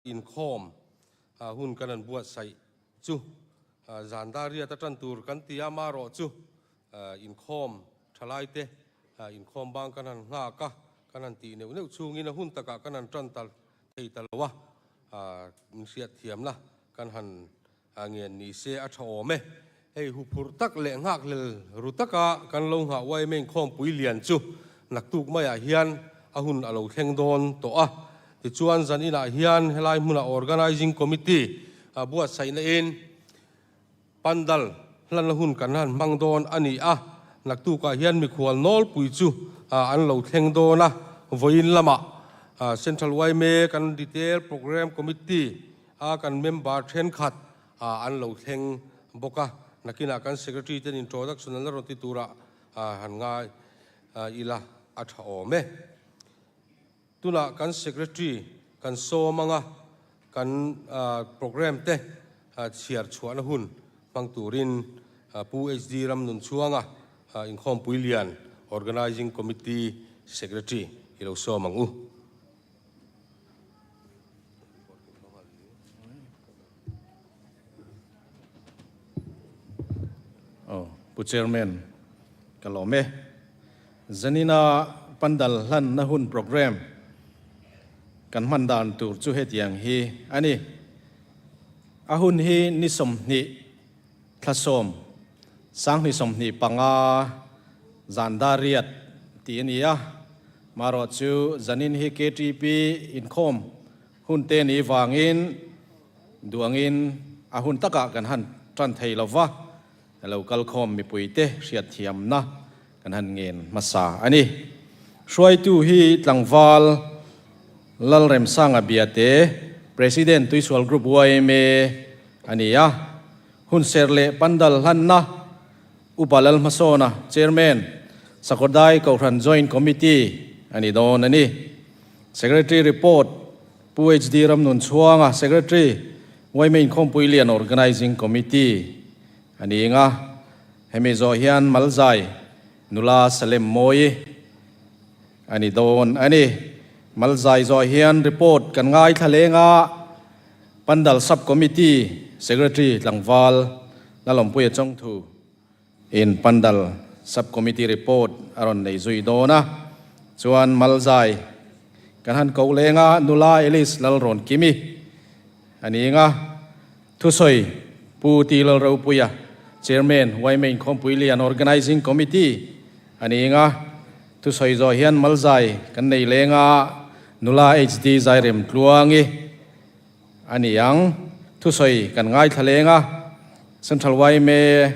Inkhawm hun kan han buatsaih chu zan dar riat a tan tur kan ti a, marawh chu inkhawm thalaite inkhawm bang kan han nghak a, kan han tih neuh neuh chhungin a hun takah kan han tan ta thei ta lo a, min hriatthiamna kan han ngen ni se a tha awm e. Hei huphurh tak leh nghakhlel ru taka kan lo nghah yma inkhawmpui lian chu naktuk maiah hian a hun a lo thleng dawn tawh a. Tichuan zan inah hian helai hmuna Organising Committee buatsaihna in pandal hlanna hun kan han hmang dawn a ni a. Naktukah hian mikhual nawlpui chu an lo thleng dawn a. Vawiin lamah Central yma kan Detail Programme Committee a kan member thenkhat an lo thleng bawk a, nakinah kan Secretary ten introduction an la rawn ti turah han ngai ila a tha awm e. Tunah kan Secretary kan sawm anga kan programme te chhiar chhuahna hun hmang turin Pu HD Ramnunchhuanga Inkhawmpui Lian Organising Committee Secretary i lo sawm ang u. Aw, Pu Chairman, ka lawm e. Zanina pandal hlanna hun programme kan hman dan tur chu hetiang hi a ni. A hun hi ni 20 thla 10 2025 zan dar riat tih a ni a. Marawh chu zanin hi KTP inkhawm hun te ni vangin duangin a hun takah kan han tan thei lo va, lo kalkhawm mipuite hriatthiamna kan han ngen hmasa a ni. Hruaitu hi tlangval Lalremsanga Biate, President Tuisual Group yma a ni a, hunserh leh pandal hlanna Upa Lalhmasawna, Chairman, Sakawrdai Kohhran Joint Committee a ni dawn a ni. Secretary Report, Pu HD Ramnunchhuanga, Secretary, yma Inkhawmpui Lian Organising Committee a ni eng a. Hemi zawh hian Malzai Nula Salem Mawi a ni dawn a ni. Malzai zawh hian report kan ngaithla leng a. Pandal Sub Committee Secretary tlangval Lalawmpuia Chawngthu in Pandal Sub Committee report a rawn nei zui dawn a, chuan Malzai kan han koh leng a, nula Alice Lalrawnkimi a ni eng a, thusawi Pu T Lalropuia, Chairman, yma Inkhawmpui Lian Organising Committee a ni eng a, thusawi zawh hian Malzai kan nei leng a, nula HD Zairemtluangi A ni ang, thusawi kan ngaithla leng a, Central yma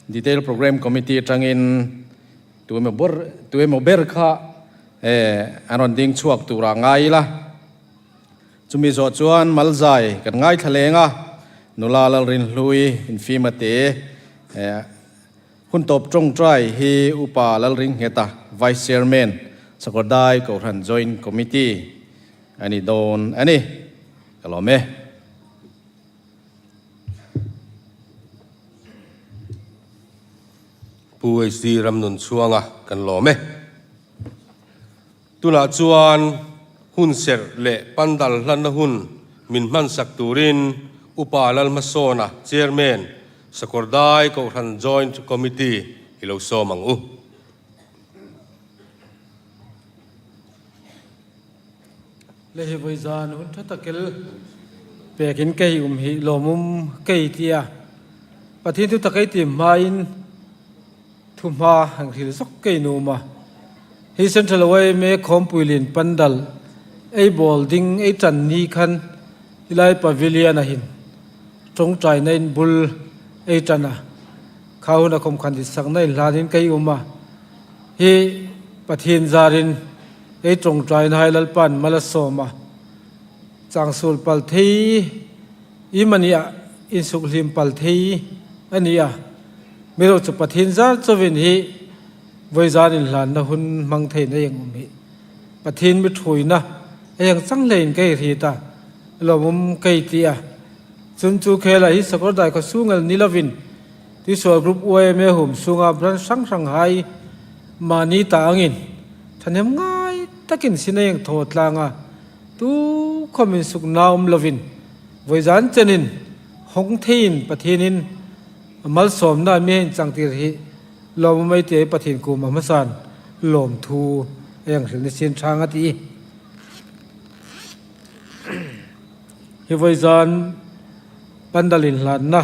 Detail Programme Committee atangin tu emaw ber tu emaw ber kha an rawn ding chhuak turah ngai ila. Chumi zawh chuan Malzai kan ngaithla leng a, nula Lalrinhlui infima te hun tawp tawngtai hi Upa Lalringheta Vice Chairman Sakawrdai Kohhran Joint Committee A ni dawn a ni. Ka lawm e. Pu HD Ramnunchhuanga kan lawm e. Tunah chuan hun serh leh pandal hlanna hun min hmansak turin Upa Lalhmasawna, Chairman, Sakawrdai Kohhran Joint Committee i lo sawm ang u. Le hi voi zan hun tha takel pekin kei um hi lawmum kei tia Pathian thu takei ti hmain thu hma hang hril zok kei numa hi Central YMA Khawmpuilin Pandal ei ball ding ei tan ni khan ilai pavilion a hin tawngtai na in bul ei tana kha hun a khawm khan di sak na in hlanin kei uma hi Pathian zarin ei tawngtaina hai Lalpa'n mal a sawm a, changsul pal thei im a nia, insuk hlim pal thei a ni a, miro chu Pathian zar chawin hi vawizan inhlanna hun hmang theihna eng awm hi Pathian mi thuina eng chang hlein ka i hrit a, lawmawm ka i ti a, chun chu khela hi Sakawrdai khaw sungel ni lovin Tuisual Group yma hum chhunga branch hrang hrang hai mahni ta angin thahnem ngai takin sineng thaw tlanga tu khawmin sukna awm lovin vawizan chenin hawng theiin Pathianin a malsawmna mi a inchangtir hi lawmawm ei te Pathian kum a hmasan lawmthu a yang hrilh ni sin thang a ti. Hi vawizan pandal inhlanna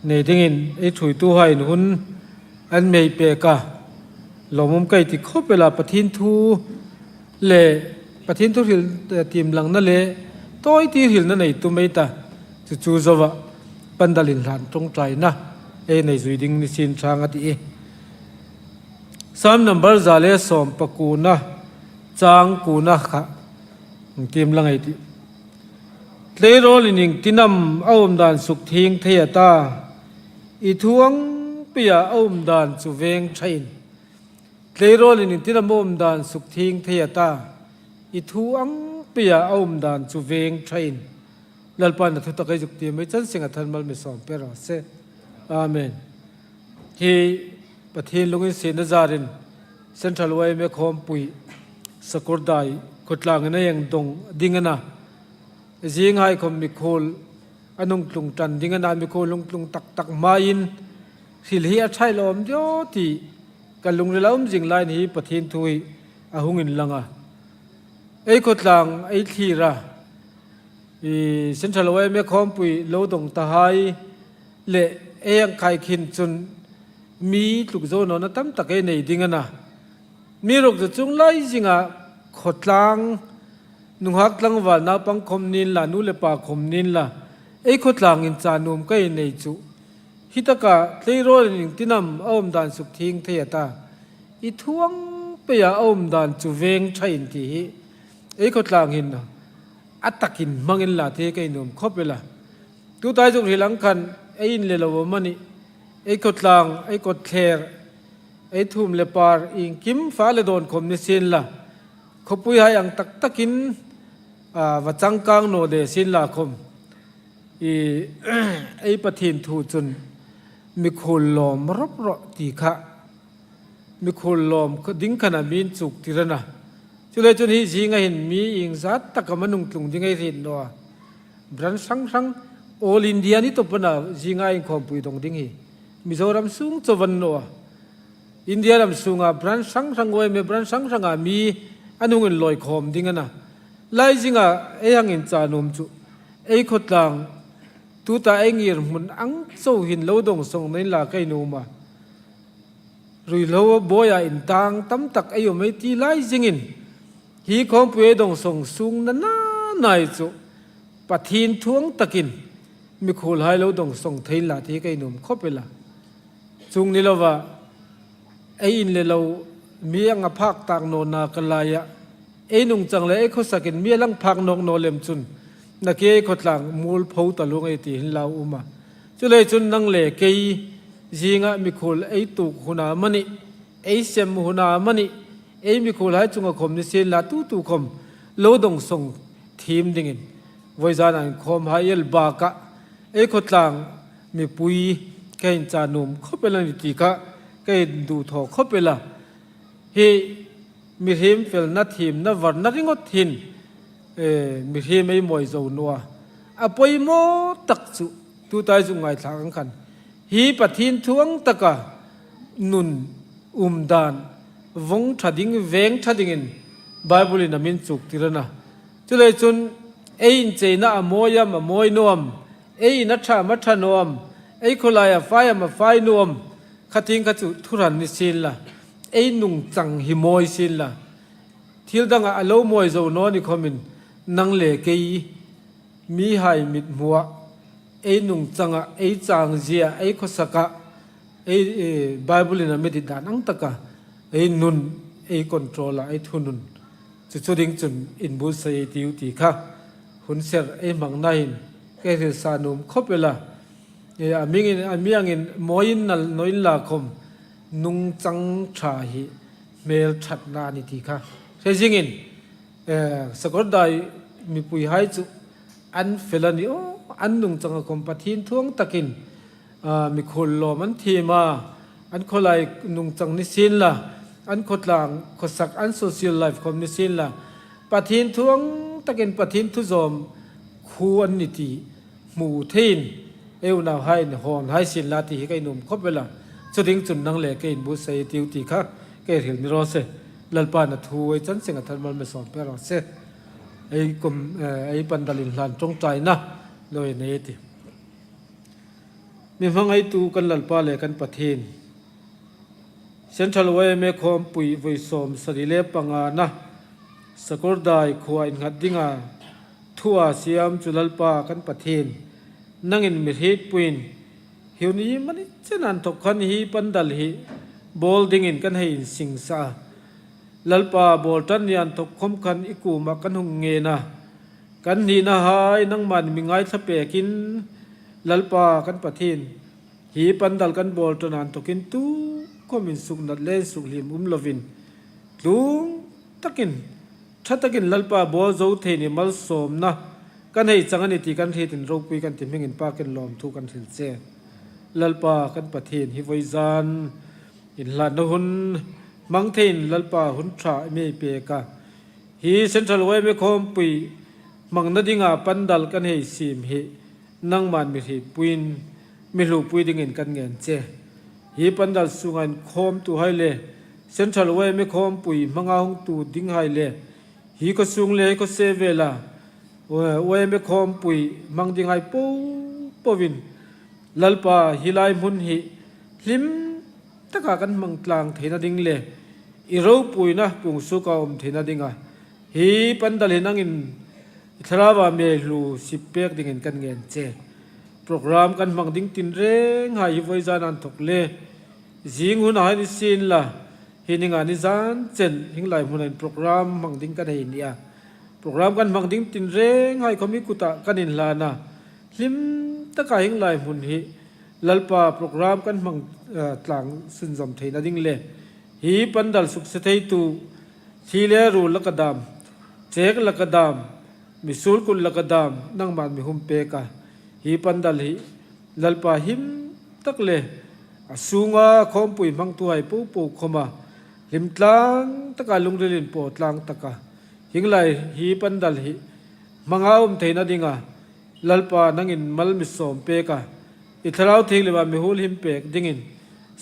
nei dingin ei thuitu hain hun an mei pek a, lawmawm ka iti khawp ela Pathian thu leh Pathian thu hrilh tim langna leh tawi ti hrilhna nei tu mai ta chu chu zova pandal inhlan tawngtaina ei nei zui ding ni sin chang a ti i. Psalm number 119 chang kuna kha Engkim la ngaih tih. Tleirawl in engtinam a awm dan suk thing thei a ta. I thuang piah a awm dan chu veng thain. Tleirawl in engtinam a awm dan suk thing thei a ta. I thuang piah a awm dan chu veng thain. Lalpa na thutak ei zuk ti mai chan sing a than mal mi sawm pe rawh se. Amen. Hi Pathian lungin sehna zarin Central yma Khawmpui Sakawrdai khawtlangin a eng dawng ding a na. Zing haikhawm mikhul a nungtlung tan ding a na. Mikhul lungtlung tak tak hmain hril hi a thaih lo awm dio tih ka lungril a awm zing lain hi Pathian thu hi a hungin lang a. Ei khawtlang ei thlir a i Central yma Khawmpui lo dawng ta hai leh ei ang khaikhin chun Mi tluk zawnawna tam tak ei nei ding a na. Mi ruk chu chung lai zingah khawtlang nunghak tlangval naupang khawm nin la, nu le pa khawm nin la, ei khawtlang in cha nuam ka ei nei chuh. Hi taka tleirawl in engtinam a awm dan suk thing thei a ta. I thuang peia a awm dan chu veng tha in ti hi ei khawtlang hin a takin hmangin la te ka inuam khawp ila. Tutai zuk hrilh ang khan ei in le lo awm a nih. Ei kawtlang, ei kawtthler, ei thum le par ing kim fa le dawn khawm ni sin la, khawpui hai ang tak takin va changkang naw de sin la khawm i ei Pathin thu chun mikhul lawm rawp rawh ti kha mikhul lawm ding khan a min chuk tir ana chulai chun hi zing a hin mi ing zat tak a manung tlung ding ei rin naw a. Branch hrang hrang All India ni tawp a zinga inkhawmpui dawng ding hi Mizoram sung chawvan nawh a. India ram chhunga branch hrang hrang yma branch hrang hranga mi a nungin lawi khawm ding a na. Lai zinga ei hangin chanum chu ei khawtlang tuta ei ngir hmun ang chauhin lo dawng sawng nain la kai num a. Ruihhlo bawiah intang tam tak ei awm ei ti lai zingin Hi khawmpui ei dawng sawng sung na na nai chu Pathin thuang takin mikhul hai lo dawng sawng thei la ti hi ka inum khawp ila. Chung ni lova ei in le lo mi anga phak tak naw na ka lai ah ei nungchang le ei khawsak in mi a lang phak nawk naw lem chun na ke ei khawtlang mul pho ta luang ei ti hin lau um a. Chulei chun nang le kei zingah mikhul ei tuk huna mani ei sem huna mani Ei mikhul hai chunga khawm ni sin la tu tu khawm lo dong song thim dingin voizan an khawm hai el bakah ei khawtlang mipui ka in cha num khawp ela ni ti kha ka in duh thaw khawp ela hi mihrim fel na thim na var na ringawt hin e mihrim ei mawi zo nua a pawimawh tak chu tu tai chu ngaithlak ang khan hi Pathin thuang taka nun um dan vawng tha ding veng tha dingin Bible in a min chuk tir a na. Chulei chun ei in cheina a mawi am a mawi nuam, ei in a tha am a tha nuam, ei khawlai a fai am a fai nuam, khating kha chu thuhran ni sin la, ei nung chang hi mawi sin la. Thil dangah a lo mawi zo nawn i khawmin nang le kei mi hai mit hmuah ei nung changah ei chang zia ei khawsakah Ei Bible in a mi dan ang taka ei nun ei control a ei thunun chu chu ding chun in bul sa ei tiu ti kha hun ser ei mang na in ke ril sa num khop ila e a ming in a miang in moin nal noin la khom nung chang tha hi hmel that na ni ti kha he jing in e sakor dai mi pui hai chu an felani o an nung chang a khom pathin thuang takin Mikhul lawm an thim a, an khawlai nungchang ni sin la, an khawtlang khawsak an social life khawm ni sin la, Pathian thuang. takin Pathian thuzawm khu an ni tih hmu theiin eu nau hain hawn hai sin la tih hi ka inum khawp vel a, chuding chun nang leh ka inbu sei tiu tih kha ka ihrilh ni rawh se, Lalpa na thu ei chan seng a thar mal me sawm pe rawh se, ei kum ei pandal inhlan tawngtaina lawi nei a ti. Mi hmangaitu kan Lalpa leh kan Pathin. Central yma Khawmpui vawi 75 na Sakawrdai khua innghat dinga thua siam chu Lalpa kan Pathin nangin mi hrikpuiin hiu ni mani chen an thawk khan hi pandal hi bawl dingin kan hei insing sa a. Lalpa bawl tan ni an thawk khawm khan i kumah kan hung ngen a. Kan hnihna hai nangmah ni mi ngaithla pekin Lalpa kan Pathin Hi pandal kan bawl ṭan an thawkin tu khawm in suk nat le suk hlim um lovin tlung takin ṭha takin Lalpa bawl zo thei ni malsawmna kan hei chang a ni tih kan hriat in ropui kan ti hming in pakin lawmthu kan hrilh che. Lalpa kan Pathian hi vawi zan in hlanna hun hmang theiin Lalpa hun ṭha mi pek a. Hi Central yma Khawmpui hmangna dingah pandal kan hei sim hi Nangman mi hrihpuiin mi hluhpui dingin kan ngen che. Hi pandal chungah in khawm tu hai le Central yma khawmpui hmanga hungtu ding hai le hi khawchhung le hi khawse vela yma khawmpui hmang ding hai po povin Lalpa hi lai hmun hi hlim taka kan hmang tlang theihna ding le i ropuina pungsuka awm theihna dinga hi pandal hi nangin I thlarau ah mei hlu sip pek ding in kan ngen che. Program kan hmang ding tin reng hai hi voi zan an thawk le. Zing hun ah hin i sin la, hi ning ah ni zan chen hing lai hmun ah in program hmang ding kan hei nia. Program kan hmang ding tin reng hai khomi kut ah kan in hlan a, hlim tak ah hing lai hmun hi Lalpa program kan hmang tlang sunzawm thei na ding le hi pandal suk se thei tu Thli le rul laka dam, chek laka dam, misul kut laka dam nangmah mi hum pek a. Hi pandal hi Lalpa him tak le a sunga khawmpui hmangtu hai popo khawm a, hlim tlang taka lungril in paw tlang taka hinglai hi pandal hi hmanga um theihna dinga Lalpa nangin mal mi sawm pek a, i thlarau thianghlim ah mi hul him pek dingin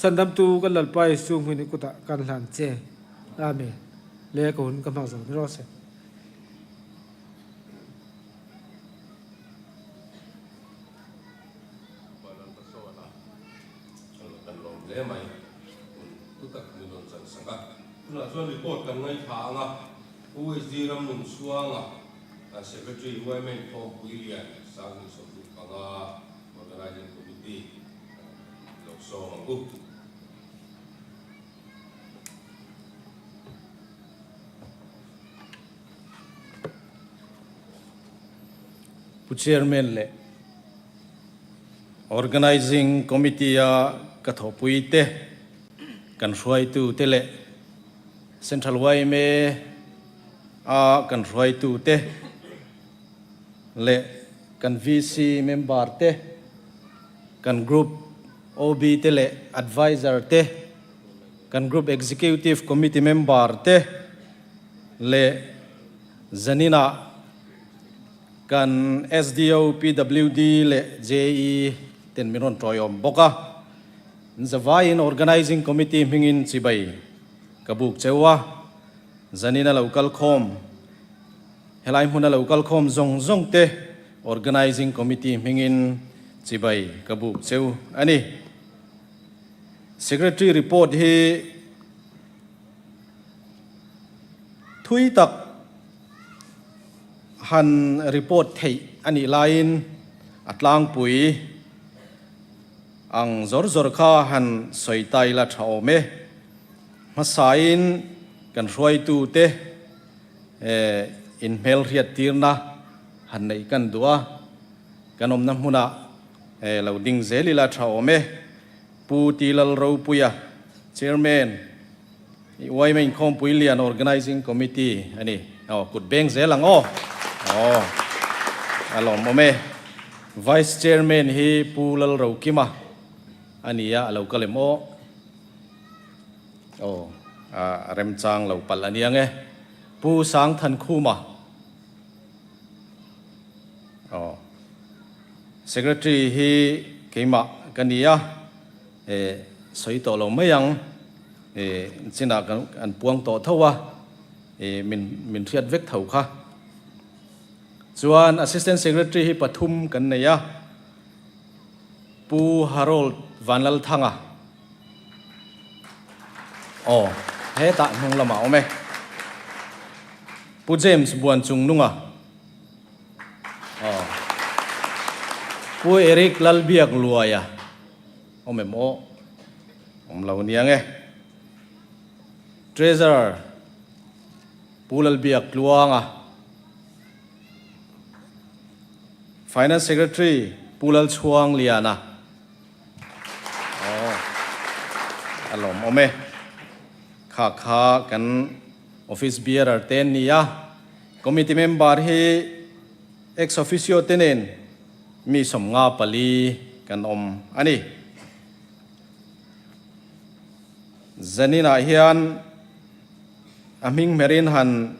sandamtu kan Lalpa Jesuh hmuin i kutah kan hlan che. Amen. Le ka hun ka hmang zo ni rawh se. Kan lawm hle mai. Hun tu tak min rawn chan sak a. Tunah chuan report kan ngaithla ang a. USD Ramnunchhuanga Secretary yma Inkhawmpui Lian 2025 Organizing Committee lo sawm ang u. Pu Chairman leh Organizing Committee-a ka thawhpui te, kan hruaitu te leh Central yma a kan hruaitu te leh kan VC member te, kan Group OB te leh Adviser te, kan Group Executive Committee member te leh zaninah kan SDO, PWD leh JE ten min rawn tawiawm bawk a. Zavaiin Organizing Committee hmingin chibai ka buk cheu a, zanina lo kal khawm, helai hmuna lo kal khawm zawng zawng te Organizing Committee hmingin chibai ka buk cheu a ni. Secretary report hi thui tak han report theih a nih laiin a tlangpui ang zawr zawr kha han sawi ta ila tha awm e. Hmasain kan hruaitute inhmelhriattirna han neih kan duh a, kan awmna hmunah lo ding zel ila tha awm e. Pu Ti Lalropuia, Chairman, yma Inkhawmpui Lian Organising Committee a ni. Aw, kut beng zel ang aw. Aw, a lawmawm e. Vice Chairman hi Pu Lalrokima a ni a, a lo kal em aw. Aw, a remchang lo palh a ni ang e. Pu Sangthankhuma. Secretary hi keimah ka ni a, sawi tawh lo mai ang, chinah kan puang tawh tho a, min min hriat vek tho kha. Chuan Assistant Secretary hi pathum kan nei a, Pu Harold Vanlalthanga, aw hetah hnung lamah a awm e, Pu James Buanchungnunga, Aw. Pu Eric Lalbiak Luaia awm em aw? Awm lo nia nge. Treasurer Pu Lalbiak Tluanga, Finance Secretary Pu Lalchhuang Liana. Aw. A lawm awm e. Kha kha kan Office Bearer te an ni a. Committee member hi ex officio te nen mi 54 kan awm a ni. Zaninah hian a hming hmerin han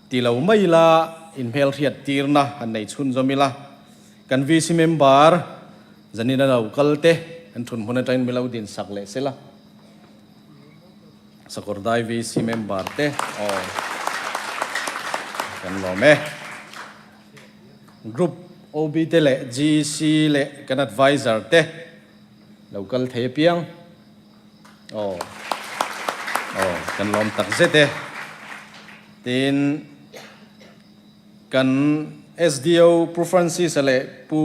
ti lo mai ila, inhmelhriat tirna han nei chhunzawm ila, kan VC member Zanina lo kal te an thun hmun atangin mi lo din sak leh sela. Sakawrdai VC member te aw kan lawm e. Group OB te leh GC leh kan advisor te lo kal thei apiang aw aw kan lawm tak zet e. Tin kan SDO Pu Francis-a leh Pu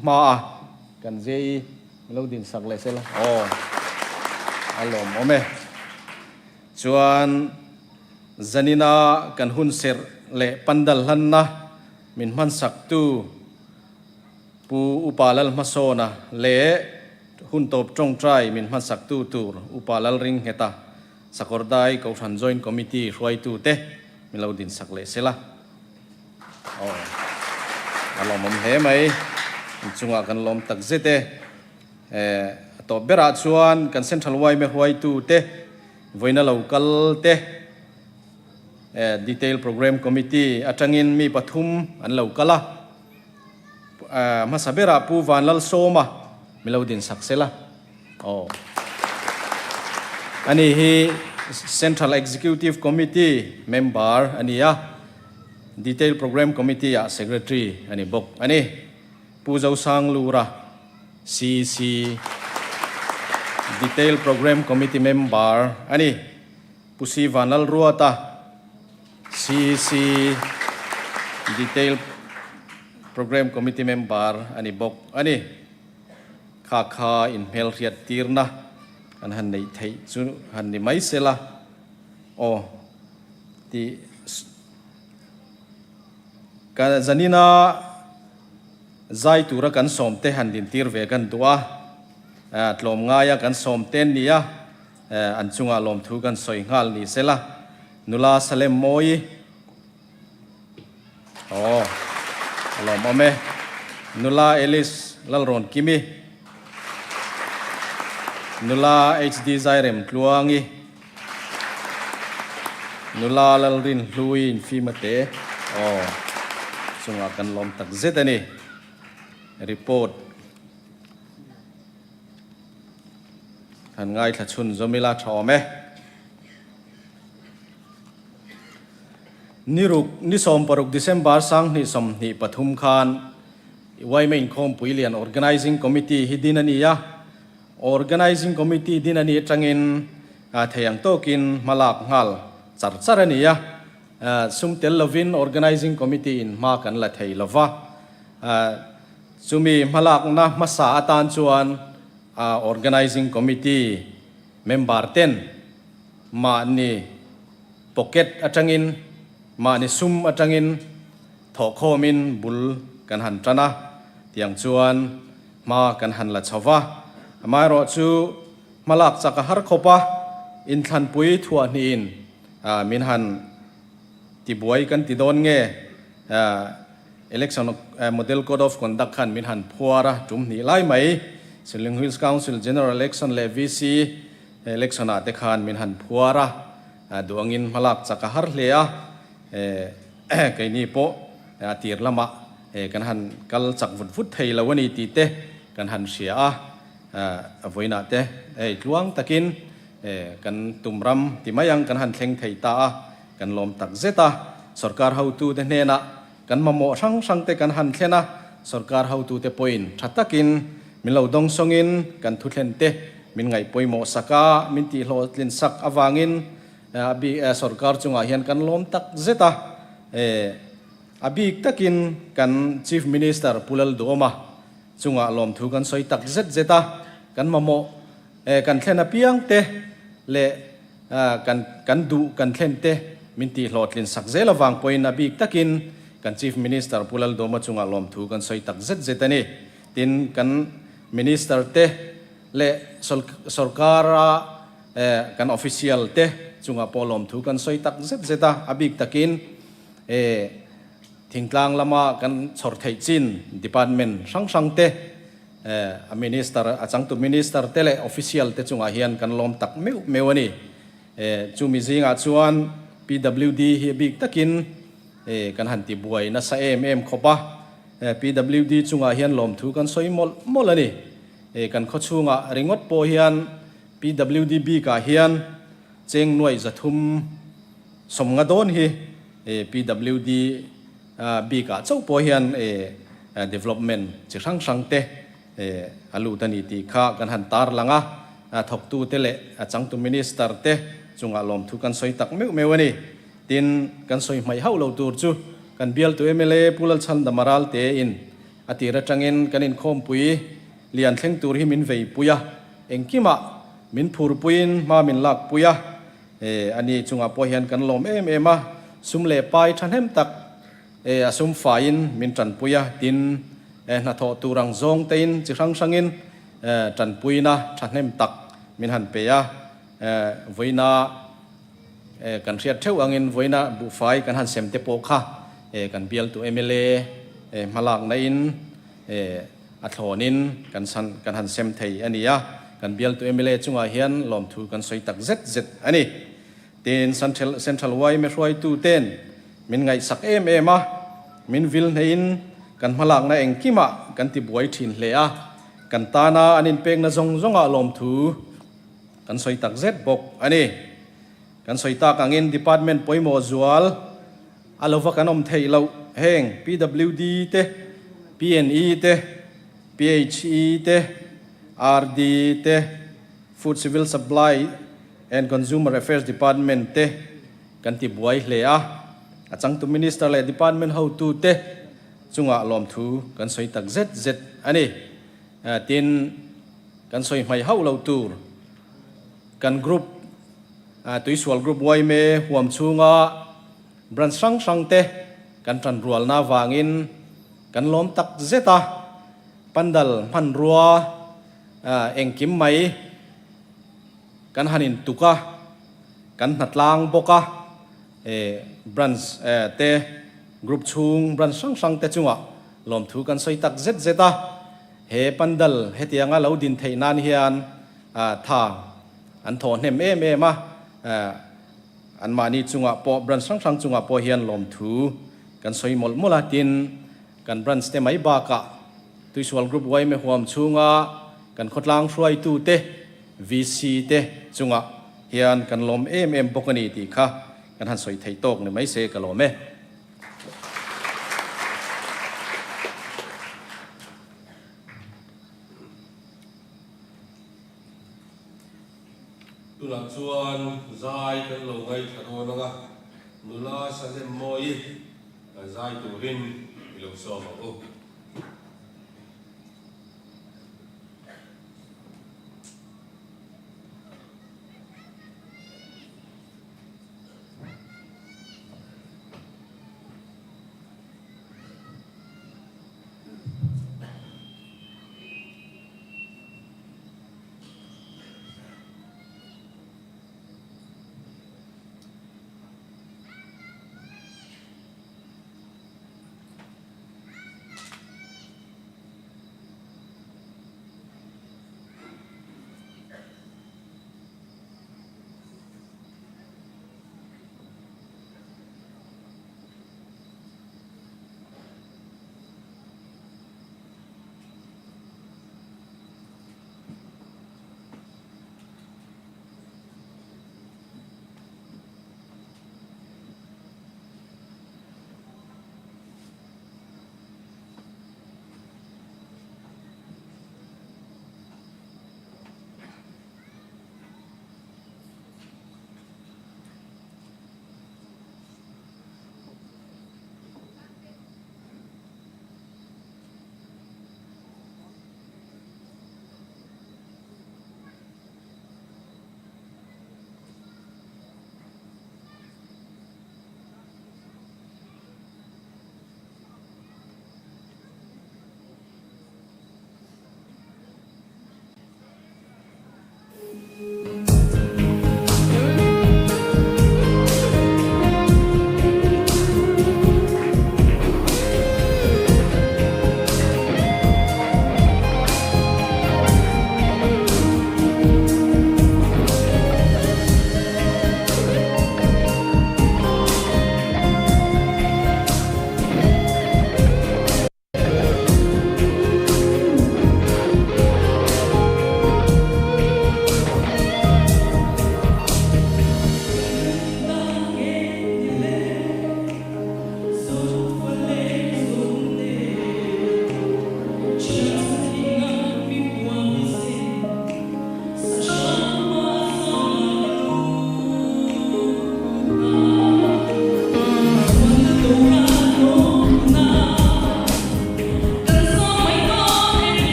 Hma-a kan JE Lo din sak leh sela aw a lawmawm e. Chuan zanina kan hun serh leh pandal hlanna min hmansaktu Pu Upa Lalhmasawna leh hun tawp tawngtai min hmansaktu tur Upa Lalringheta Sakawrdai Kohhran Joint Committee hruaitute min lo din sak leh sela. Aw, a lawmawm hle mai. Inchungah kan lawm tak zet e. Eh, a tawp berah chuan kan Central yma huaitu te, vawiina lo kal te, eh, Detail Programme Committee atangin mi pathum an lo kal a. Eh, hmasa berah Pu Vanlalsawma mi lo din sak sela. Aw. Ani hi Central Executive Committee member a ni a, Detail Programme Committee ah Secretary a ni bawk a ni. Pu Zosang Lura, CEC Detail Programme Committee member a ni. Pu Si Vanlalruata, CEC Detail Programme Committee member a ni bawk a ni. Kha kha inhmelhriat tirna kan han neih theih chu han ni mai sela aw tih ka zanina zai tura kan sawmte han dintir ve kan duh a, tlawmngaia kan sawmte an ni a, an chungah lawmthu kan sawi nghal ni sela nula Salem Mawi. Aw, a lawmawm e. Nula Alice Lalrawn Kimi, Nula HD Zairem Tluangi, Nula Lalrin Hlui Infima te, aw, chungah kan lawm tak zet a ni. Report han ngaithla chhun zawm ila tha awm e. Ni ruk, ni 16 December 2023 khan yma Inkhawmpui Lian Organising Committee hi din a ni a. Organising Committee din a nih atangin thei ang tawkin hma lak nghal char char a ni a. Sum tel lovin Organising Committee in hma kan la thei lo va. Chumi hmalakna hmasa atan chuan Organising Committee member ten mahni pocket atangin, mahni sum atangin thawhkhawmin bul kan han tan a, tiang chuan hma kan han la chho va. Amaherawhchu hma lak chak a har khawp a, inthlanpui thuahhnihin min han tibuai kan ti dawn nge? Election Model Code of Conduct khan min han phuar a, tum hnih lai mai. Siling Hills Council General Election leh VC Election ah te khan min han phuar a, duh angin hmalak chak a har hle a, keini pawh a tir lamah kan han kal chak vut vut thei lo a ni tih te kan han hria a, vawiinah te hei tluang takin kan tum ram ti mai ang kan han thleng thei ta a, kan lawm tak zet a. Sorkar hotute hnenah kan mamawh hrang hrang te kan han thlen a, sorkar hotute pawhin tha takin min lo dawng sawngin kan thuthlen te min ngaih pawimawh sak a, min tihhlawhtlin sak avangin A bik sorkar chungah hian kan lawm tak zet a, a bik takin kan Chief Minister Pu Lalduhawma chungah lawmthu kan sawi tak zet zet a, kan mamawh kan thlen apiang te leh kan kan duh kan thlen te min tihhlawhtlin sak zel avang pawhin a bik takin kan Chief Minister Pu Lalduhawma chungah lawmthu kan sawi tak zet zet a ni. Tin, kan Minister te leh sorkara kan official te chungah pawh lawmthu kan sawi tak zet zet a, a bik takin thingtlang lama kan chhawr theih chin department hrang hrang te a minister a changtu minister te leh official te chungah hian kan lawm tak meuh meuh a ni. Chumi zingah chuan PWD hi a bik takin kan han ti buai nasa em em khawp a, PWD chungah hian lawmthu kan sawi mawlh mawlh a ni. Kan khawchhungah ringawt pawh hian PWD bikah hian cheng nuaih 300 sawmnga dawn hi PWD bikah chauh pawh hian development chi hrang hrang te a lut a ni tih kha kan han tarlang a, thawktute leh a changtu minister te chungah lawmthu kan sawi tak meuh meuh a ni. Tin, kan sawi hmaih hauh lo tur chu kan bialtu mla Pu Lalchhandama Ralte in a tir atangin kan inkhawmpui lian thleng tur hi min veipui a, Engkimah min phurpuiin hma min lakpui a, e, ani chungah pawh hian kan lawm em em a, sum leh pai thahnem tak, e, a sum faiin min tanpui a, tin, e, hnathawh tur ang zawng tein chi hrang hrangin, e, tanpuina thahnem tak min han pe a, e, vawiina, e, kan hriat theuh angin vawiina buhfai kan han sem te pawh kha, e, kan bialtu mla, e, hmalakna in, e, A thlawnin kan san kan han sem thei a ni a, kan bialtu mla chungah hian lawmthu kan sawi tak zet zet a ni. Tin, Central Central yma hruaituten min ngaihsak em em a, min vil hneihin kan hmalakna engkimah kan ti buai thin hle a, kan tana an inpekna zawng zawngah lawmthu kan sawi tak zet bawk a ni. Kan sawi tak angin Department pawimawh zual a lova kan awm theih loh heng PWD te, PNE te, PHE te, RD te, Food Civil Supply and Consumer Affairs Department te kan ti buai hle a, a changtu Minister leh Department hotu te chungah lawmthu kan sawi tak zet zet a ni. Tin, kan sawi hmaih hauh lo tur kan group Tuisual Group yma huam chhunga branch hrang hrang te kan tan rualna avangin kan lawm tak zet a, pandal hmanrua engkim mai kan han in tuk a, kan hnatlang bawk a, branch te group chhung branch hrang hrang te chungah lawmthu kan sawi tak zet zet a, he pandal hetianga lo din theih nan hian tha an thawh hnem em em a, anmahni chungah pawh branch hrang hrang chungah pawh hian lawmthu kan sawi mawlh mawlh a, tin kan branch te mai bakah Tuisual Group yma huam chhunga kan khawtlang hruaitu te, VC te chungah hian kan lawm em em bawk a ni tih kha kan han sawi theih tawk ni mai se ka lawm e. Tunah chuan zai kan lo ngaithla dawn ang a, nula Salem Mawi zai turin i lo sawm ang u.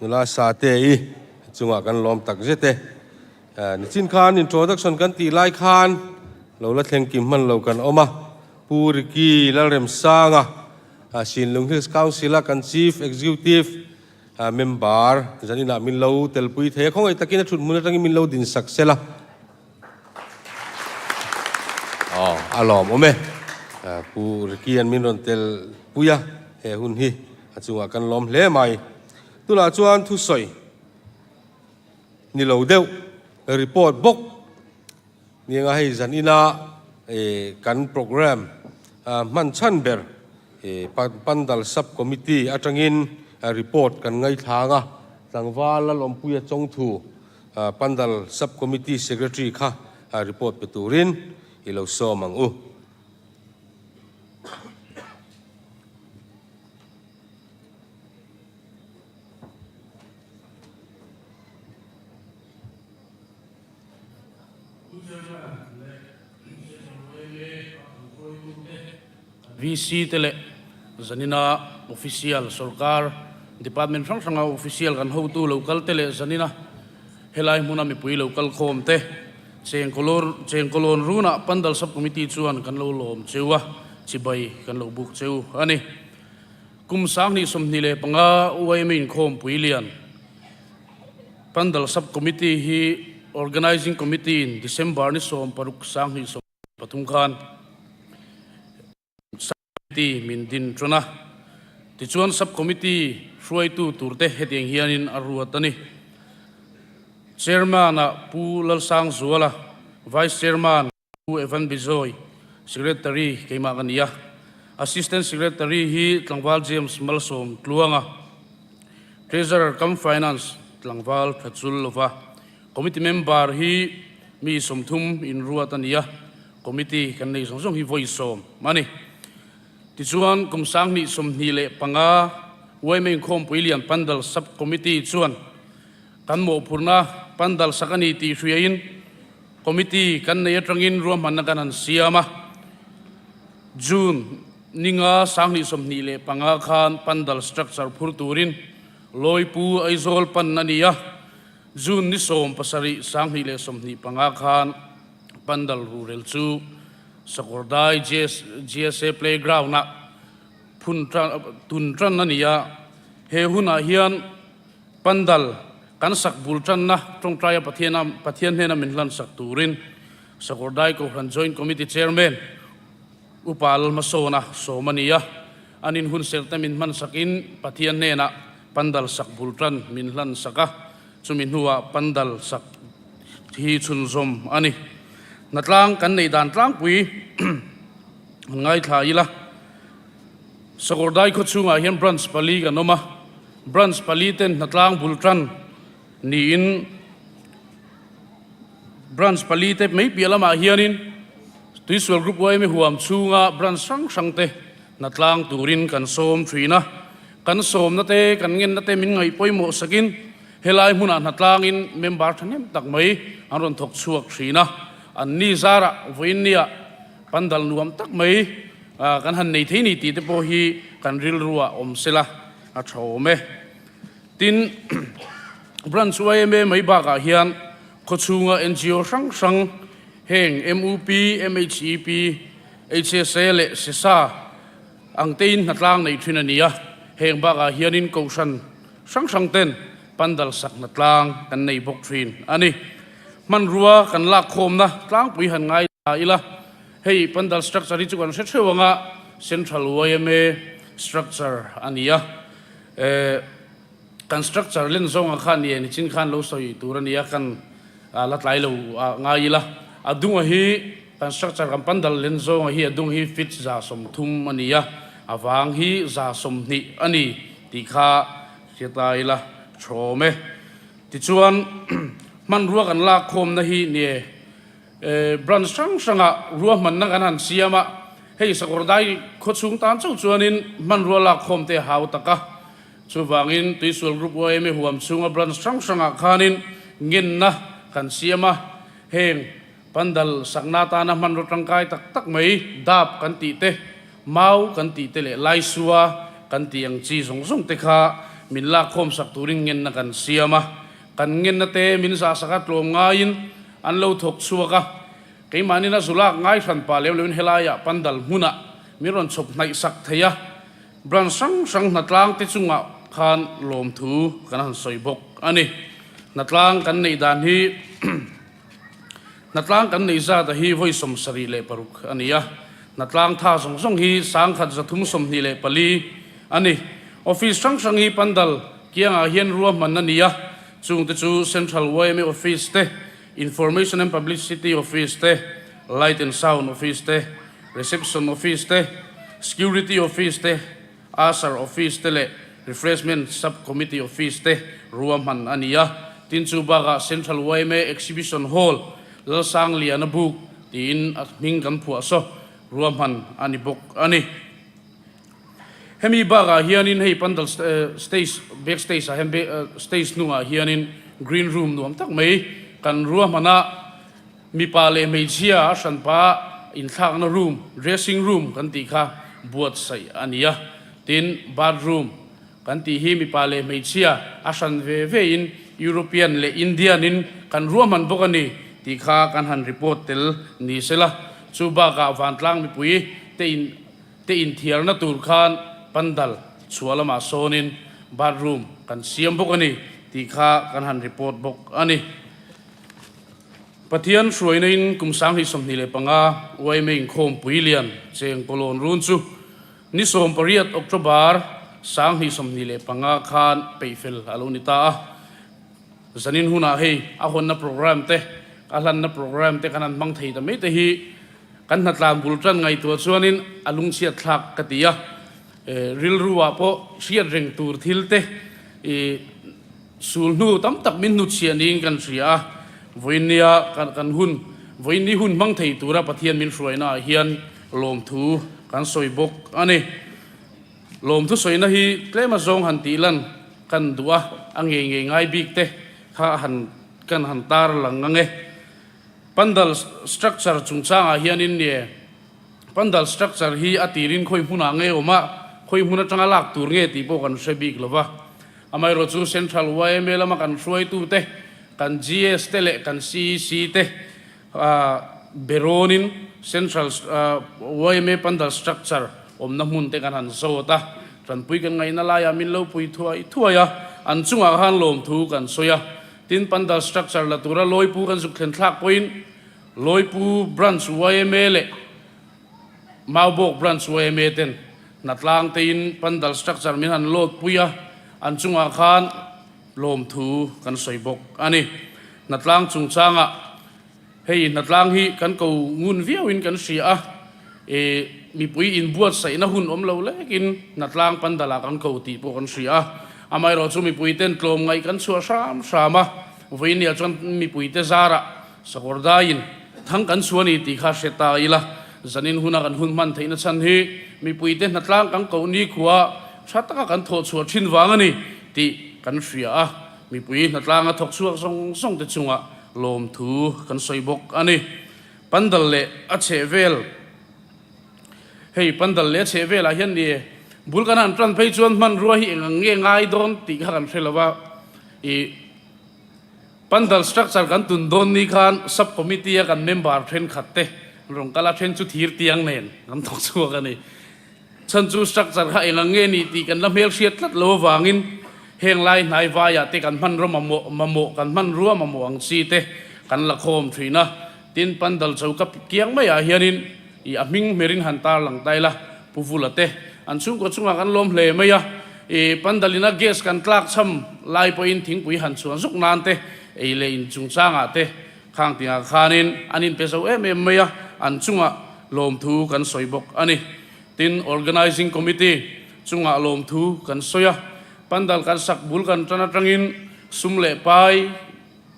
Nula Sate-i chungah kan lawm tak zet e. Nichin khan introduction kan tih lai khan lo la thleng kim hman lo kan awm a. Pu Ricky Lalremsanga, Sinlung Hills Council-a kan Chief Executive member zaninah min lo telpui thei a, khawngaih takin a thut hmun atangin min lo dinsak sel a. Aw, a lawmawm e. Pu Ricky-a'n min rawn tel pui a, he hun hi a chungah kan lawm hle mai. Tunah chuan thusawi ni lo deuh report bawk nianga hei zan ina kan programme hman chhan ber Pandal Sub Committee atangin report kan ngaithlang a, tlangval Lalawmpuia Chawngthu Pandal Sub Committee Secretary kha report pe turin i lo sawm ang u. VC te leh zanina official sorkar department hrang hranga official kan hotu lo kal te leh zanina helai hmuna mipui lo kal khawm te Chengkawlawn runah Pandal Sub Committee chuan kan lo lawm cheu a, chibai kan lo buk cheu a ni. Kum 2025 YMA inkhawmpui lian Pandal Sub Committee hi Organizing Committee in December ni 16 2023 khan Sub Committee min din ṭan a. Tichuan Sub Committee hruaitu turte hetiang hianin a ruat a ni. Chairman-ah Pu Lalsangzuala, Vice Chairman Pu Evan Bijoy, Secretary keimah ka ni a. Assistant Secretary hi Tlangval James Malsawm Tluanga, Treasurer cum Finance Tlangval Thachul lova. Committee member hi mi 30 inruat a ni a, Committee kan nei zawng zawng hi vawi 10 a ni. Tichuan kum 2025 yma Inkhawmpui Lian Pandal Sub Committee chuan kan mawhphurhna pandal sak a ni tih hriain Committee kan nei atangin ruahmanna kan han siam a. June ninga 2025 khan pandal structure phur turin Lawipu Aizawl pan a ni a. June ni 17 2025 khan pandal rurel chu Sakawrdai GSA playground-ah phun tun tan a ni a. He hunah hian pandal kan sak bul tanna tawngtaia Pathian hnena min hlan sak turin Sakawrdai Kohhran Joint Committee Chairman Upa Lalhmasawna sawm a ni a. An inhun serhte min hman sakin Pathian hnenah pandal sak bul tan min hlan sak a, chumi hnuah pandal sak hi chhunzawm a ni. Hnatlang kan neih dan tlangpui an ngaithla ila, Sakawrdai khawchhungah hian branch pali kan awm a, branch pali ten hnatlang bul tan niin branch pali te mai piah lamah hianin Tuisual Group yma huam chhunga branch hrang hrang te hnatlang turin kan sawm thin a, kan sawmna te kan ngenna te min ngaih pawimawh sakin helai hmunah hnatlangin member thahnem tak mai an rawn thawk chhuak thin a, an ni zarah vawiin nia pandal nuam tak mai kan han nei thei ni tih te pawh hi kan rilruah awm sela a tha awm e. Tin, Branch yma mai bakah hian khawchhunga NGO hrang hrang heng MUP, MHEP, HSA leh SESA ang tein hnatlang nei thin a ni a. Heng bakah hianin kohhran hrang hrang ten pandal sak hnatlang kan nei bawk thin a ni. Hmanrua kan lak khawmna tlangpui han ngai ta ila, hei pandal structure hi chu kan hre theuh anga Central yma structure a ni a. Kan structure len zawnga khan ni e nichin khan lo sawi tur a nia kan la tlai lo ngai ila a dunga hi kan structure kan pandal len zawnga hi a dung hi feet 30 a ni a a vang hi 20 a ni tih kha hria ta ila thawm e. Tichuan hmanrua kan lak khawmna hi ni e branch hrang hranga ruahmanna kan han siam a, hei Sakawrdai khawchhung tan chauh chuanin hmanrua lak khawm te a hau tak a, chuvangin Tuisual Group yma huam chhunga branch hrang hrangah khanin ngenna kan siam a, heng pandal sakna atana hmanraw tangkai tak tak mai dap kan tih te, mau kan tih te leh laisua kan tih ang chi zawng zawng te kha. min lakkhawm sak turin ngenna kan siam a, kan ngenna te min zah sak a tlawm ngaiin an lo thawk chhuak a, keimahnin a zu lak ngai hran pah lem loin helaiah pandal hmunah min rawn chhawp hnaih sak thei a, branch hrang hrang hnatlang te chungah khan lawmthu kan han sawi bawk a ni. Hnatlang kan neih dan hi. Hnatlang kan neih zat a hi vawi 76 a ni a, hnatlang tha zawng zawng hi 1324 a ni. Office hrang hrang hi pandal kiangah hian ruahman a ni a, chungte chu Central yma Office te, Information and Publicity Office te, Light and Sound Office te, Reception Office te, Security Office te, Usher Office te leh Refreshment Sub Committee Office te ruahman a ni a. Tin chu bakah Central yma Exhibition Hall, Lalsangliana Buk tiin a hming kan phuah saw ruahman a ni bawk a ni. Hemi bakah hianin hei pandal stage, back stage ah hian stage hnungah hianin green room nuam tak mai kan ruahman a. Mipa leh hmeichhia a hranpa inthlakna room, dressing room kan tih kha buatsaih a ni a. Tin, bathroom kan tih hi mipa leh hmeichhia a hran ve ve in European leh Indian in kan ruahman bawk a ni tih kha kan han report tel ni sela. Chu bakah vantlang mipui te in te inthiarna tur khan pandal chhuah lamah sawnin bathroom kan siam bawk a ni tih kha kan han report bawk a ni. Pathian hruaina in kum 2025 yma inkhawm pui lian cheng pawlawn run chu ni 18 October 2025 khan peihfel a lo ni ta a. Zanin hunah hei a hawnna programme te, a hlanna programme te kan han hmang thei ta mai te hi kan hnatlan bul tan ngaihtuah chuanin a lungchhiat thlak ka ti a. Rilru ah pawh hriat reng tur thil te i Sul hnu tam tak min hnutchhiah niin kan hria a, vawiinnia kan hun, vawiinni hun hmang thei tura Pathian min hruainaah hian lawmthu kan sawi bawk a ni. Lawmthu sawina hi tlem azawng han tih lan kan duh a, a ngei ngei ngai bik te kha han kan han tar lang ang e. Pandal structure chungchangah hianin nie Pandal structure hi a tirin khawi hmunah nge awm a, khawi hmun atanga lak tur nge tih pawh kan hre bik lo va. Amaherawh chu Central yma lama kan hruaitute, kan GS te leh kan CEC te berawnin Central yma Pandal structure awmna hmun te kan han zawt a, tanpui kan ngaihna laiah min lo pui thuai thuai a, an chungah khan lawmthu kan sawi a. Tin, Pandal structure la tura Lawipu kan zuk thlen thlak pawhin Lawipu Branch yma leh Maubawk Branch yma ten hnatlang tein pandal structure min han load pui a, an chungah khan lawmthu kan sawi bawk a ni. Hnatlang chungchangah hei hnatlang hi kan ko ngun viauin kan hria a, e mipui inbuatsaihna hun awm lo lekin hnatlang pandalah kan ko tih pawh kan hria a. Amaherawhchu chu mipui ten tlawmngaih kan chhuah hram hram a, vawinia chuan mipuite zarah Sakawr daiin thang kan chhuah a ni tih kha hre ta ila, zanin huna kan hun hman theihna chhan hi mipuite hnatlang kan koh nikhua tha taka kan thawh chhuah thin vang a ni tih kan hria a, mipui hnatlanga thawk chhuak zawng zawng te chungah lawmthu kan sawi bawk a ni. Pandal leh a chhehvel Hei pandal leh a chhehvelah hian ni bul kan han tan phei chuan hmanrua hi eng ang nge ngai dawn tih kha kan hre lo va, ih. Pandal structure kan tun dawn ni khan sub committee a kan member thenkhat te rawn kal a, then chu thir tiang nen kan thawk chhuak a ni. Chhan chu structure kha eng ang nge ni tih kan la hmelhriat tlat lo avangin heng lai hnai vaiah te kan hmanraw mamawh mamawh kan hmanrua mamawh ang chi te kan la khawm thin a. Tin pandal choka kiang maiah hianin Ih a hming hmerin han tar lang ta ila, Pu Vula te an chhungkaw chungah kan lawm hle mai a, ih Pandalina gas kan tlak chham lai pawhin thingpui han chhuan zuk nan te, ei leh in chungchangah te khang tingah khanin an inpe zo em em mai a, an chungah lawmthu kan sawi bawk a ni. Tin, Organising Committee chungah lawmthu kan sawi a, Pandal kan sak bul kan tan atangin sum leh pai,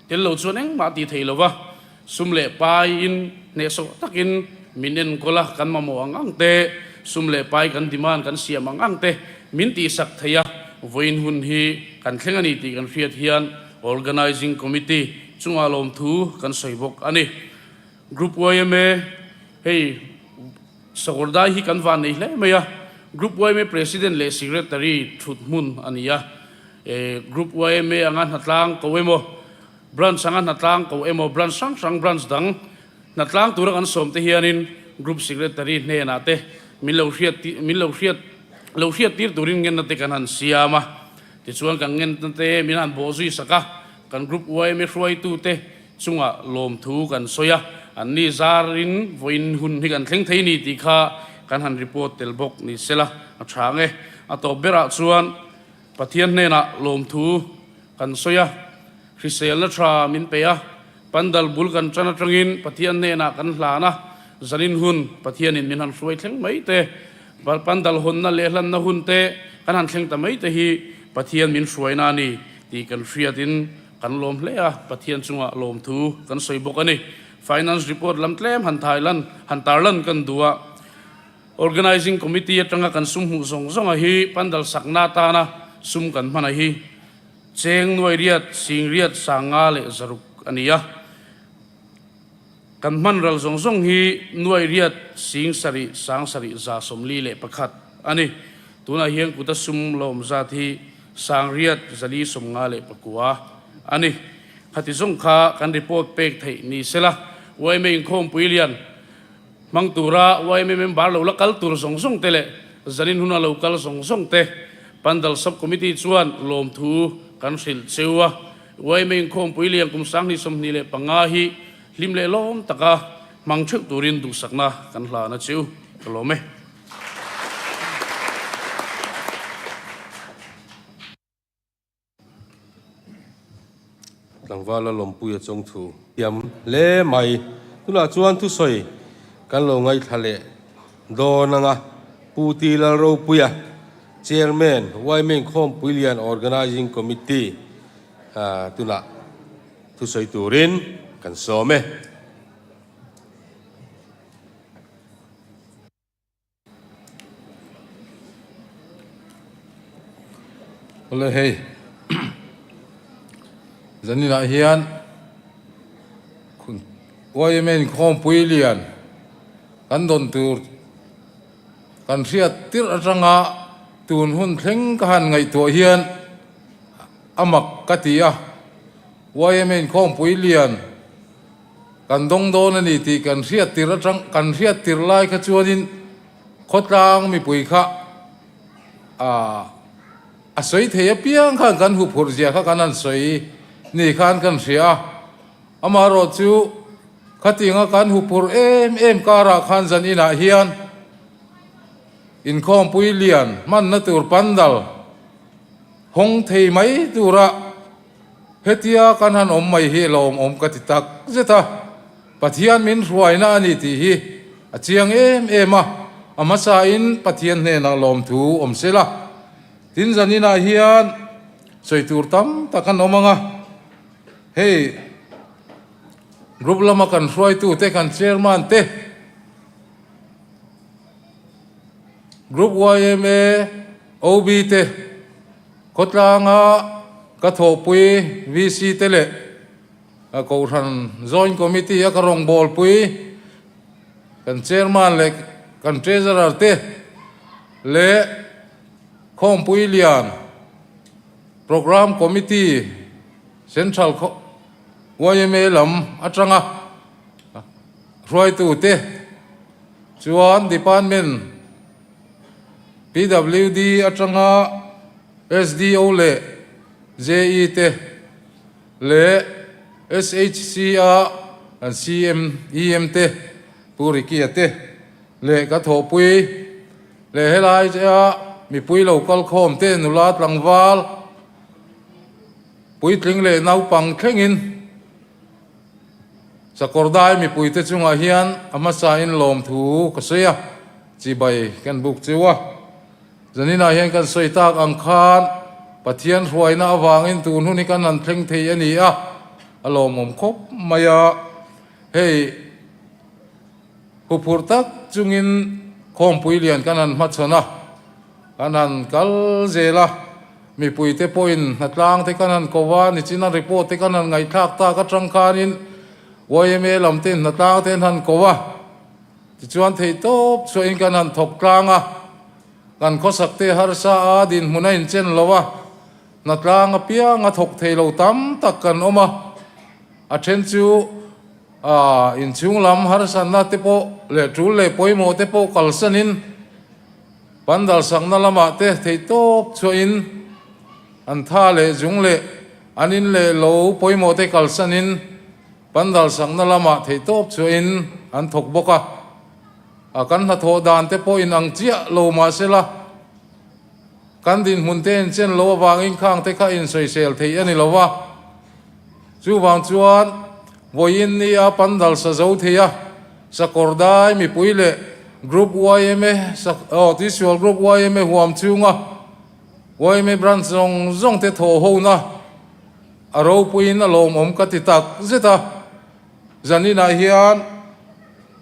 Tel lo chuan engmah ti thei lo va, sum leh paiin hnehsawh takin min enkawl a, kan mamawh ang ang te, sum leh pai kan demand kan siam ang ang te min tihsak thei a, vawiin hun hi kan thleng a ni tih kan hriat hian Organising Committee chungah lawmthu kan sawi bawk a ni. Group yma hei Sakawrdai hi kan van nei hle mai a, Group yma President leh Secretary thut hmun a ni a. Group yma anga hnatlang ko emaw, Branch anga hnatlang ko emaw, Branch hrang hrang Branch dang hnatlang tura kan sawm te hianin Group Secretary hnenah te min lo hriat min lo hriat lo hriat tir turin ngenna te kan han siam a. Tichuan kan ngenna te min han bawh zui sak a, kan Group yma hruaitute chungah lawmthu kan sawi a, an ni zarin vawiin hun hi kan thleng thei ni tih kha kan han report tel bawk ni sela a tha ang e. A tawp berah chuan Pathian hnenah lawmthu kan sawi a, hriselna tha min pe a, pandal bul kan tan atangin Pathian hnenah kan hlan a, zanin hun Pathianin min han hruai thleng mai te, pandal hawnna leh hlanna hun te kan han thleng ta mai te hi Pathian min hruaina a ni tih kan hriatin Kan lawm hle a, Pathian chungah lawmthu kan sawi bawk a ni. Finance report lam tlem han thai lan, han tar lan kan duh a. Organising Committee atanga kan sum hmuh zawng zawnga hi pandal sakna atana sum kan hman a hi cheng nuai riat, sing riat, sanga leh zaruk a ni a. Kan hman ral zawng zawng hi nuai riat, sing sarih, sang sarih, 141 a ni. Tunah hian kuta sum lawm zat hi Sangriat 459 a ni. Khati zawng kha kan report pek theih ni sela, yma inkhawmpui lian hmang tura yma member lo la kal tur zawng zawng te leh zanin huna lo kal zawng zawng te Pandal Sub Committee chuan lawmthu kan hrilh cheu a. Yma inkhawmpui lian kum 2025 hi hlim leh lawm taka hmang theuh turin duhsakna kan hlan a cheu. Ka lawm e. Tlangvala lawmpui a chawng thu thiam hle mai. Tunah chuan thusawi kan lo ngaithla leh dawn ang a, Pu T Lalropuia, Chairman, yma Inkhawmpui Lian Organising Committee tunah thusawi turin kan sawm e. Awle hei zaninah hian yma inkhawmpui lian kan dawn tur kan hriat tirh atanga tun hun thleng ka han ngaihtuah hian a mak ka ti a yma inkhawmpui lian Kan dawng dawn a ni tih kan hriat tir atang kan hriat tir lai kha chuanin khawtlang mipui kha ah a sawi thei apiang khan kan huphurh zia kha kan han sawi ni khan kan hria a, amaherawh chu khatinga kan huphurh em em karah khan zan inah hian inkhawmpui lian hmanna tur pandal hawng thei mai tura Hetia kan han awm mai hi lawmawm ka ti tak zet a, Pathian min hruaina a ni tih hi a chiang em em a, a hmasain Pathian hnenah lawmthu awm se la. Tin zaninah hian sawi tur tam tak an awm ang a, hei group lama kan hruaitute kan chairman te, Group yma OB te, Khawtlanga ka thawhpui VC te leh Kohhran Joint Committee a ka rawngbawlpui kan Chairman leh kan Treasurer te leh Khawmpui Lian Programme Committee Central yma lam atanga hruaitu te chuan Department PWD atanga SDO leh JE te leh SHC a kan CM, EM te, Pu Ricky-a te leh ka thawhpui leh helai a mipui lo kal khawm te nula tlangval puitling leh naupang thlengin Sakawrdai mipuite chungah hian a hmasain lawmthu ka sawi a. Chibai kan buk cheu a, zaninah hian kan sawi tak ang khan Pathian hruaina avangin tun hun hi kan han thleng thei a ni a, a lawmawm khawp mai a. Hei huphurh tak chungin khawmpui lian kan han hmachhawn a, kan han kal zel a, mipuite pawhin hnatlang te kan han ko a, nichina report te kan han ngaihthlak tak atang khanin yma lam ten hnatlang te an han ko a. Tichuan theihtawp chhuahin kan han thawk tlang a, kan khawsak te harsa a, dinhmun a inchen lo a, Hnatlang apianga thawk thei lo tam tak kan awm a, a then chu inchhung lam harsatna te pawh leh tul leh pawimawh te pawh kalsanin pandal sakna lamah te theihtawp chhuahin an tha leh zung leh an in leh lo pawimawh te kalsanin pandal sakna lamah theihtawp chhuahin an thawk bawk a. A kan hnathawh dan te pawh inang chiah lo mahsela, Kan dinhmun te inchen lo avangin khang te kha insawisel theih a ni lo va. Chuvang chuan vawiin nia pandal sa zo thei a, sakawr dai mipui leh Group yma aw Tisual Group yma huam chhunga yma branch zawng zawng te thawh hona a ropuiin a lawmawm ka ti tak zet a. Zaninah hian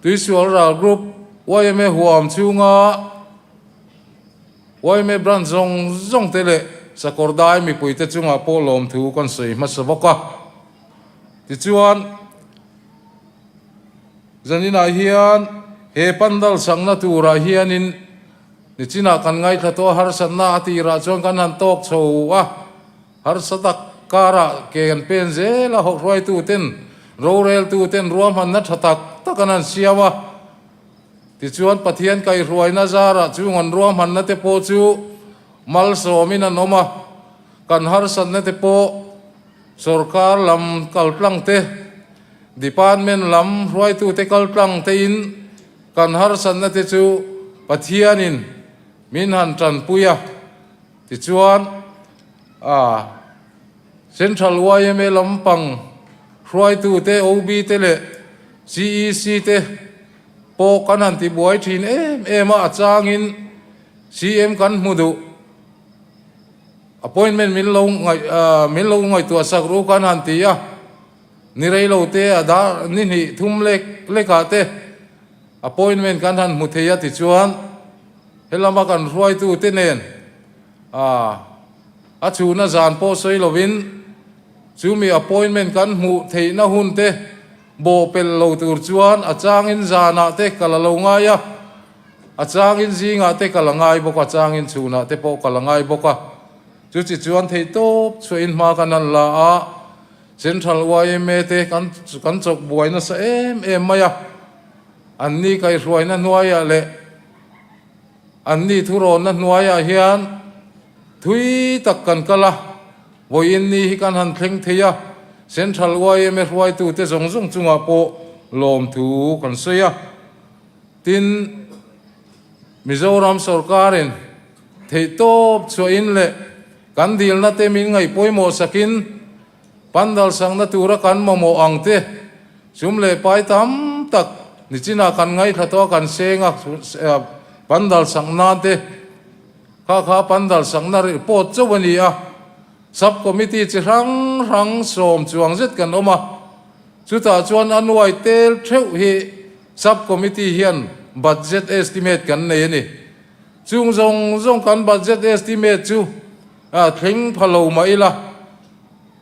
Tuisual Ral Group yma huam chhunga Yma branch zawng zawng te leh sakawr dai mipuite chungah pawh lawmthu kan sawi hmasa bawk a. Tichuan, zaninah hian he pandal sakna turah hianin nichinah kan ngaithla tawh a, harsatna a tirah chuan kan han tawk chho a, harsa tak karah ke kan pen zel a, hawhruaituten, roreltuten ruahmanna tha tak tak an han siam a. Tichuan, Pathian kaihruaina zarah chung an ruahmanna te pawh chu malsawmin an awm a, kan harsatna te pawh sorkar lam kaltlang te, department lam hruaitute kaltlang tein kan harsatna te chu Pathianin min han tanpui a. Tichuan, a Central yma lampang hruaitute, OB te leh CEC te pawh kan han ti buai thin em em a, a changin CM kan hmu duh, appointment min lo ngaih min lo ngaihtuah sak ru kan han ti a, ni rei lo te a dar ni hnih thum lek lekah te appointment kan han hmu thei a tichuan helama kan hruaitute nen a a chhuna zan pawh sawi lovin chumi appointment kan hmuh theihna hun te Bawhpelh lo tur chuan a changin zanah te ka la lo ngai a, a changin zingah te ka la ngai bawk a, changin chhunah te pawh ka la ngai bawk a. Chuti chuan theihtawp chhuahin hma kan han la a, Central yma te kan kan chawk buai nasa em em mai a, anni kaihruaina hnuaiah leh anni thurawnna hnuaiah hian thui tak kan kal a. Vawiin ni hi kan han thleng thei a, Central yma hruaitute zawng zawng chungah pawh lawmthu kan sawi a. Tin, Mizoram sorkarin theihtawp chhuahin leh kan dilna te min ngaih pawimawh sakin pandal sakna tura kan mamawh ang te sum leh pai tam tak nichinah kan ngaithla tawh a, kan seng a, pandal sak nan te. Kha kha pandal sakna report chauh a ni a, Sub Committee chi hrang hrang sawm chuang zet kan awm a, chutah chuan a nuai tel theuh hi Sub Committee hian budget estimate kan nei a ni. Chung zawng zawng kan budget estimate chu thleng pha lo mah ila,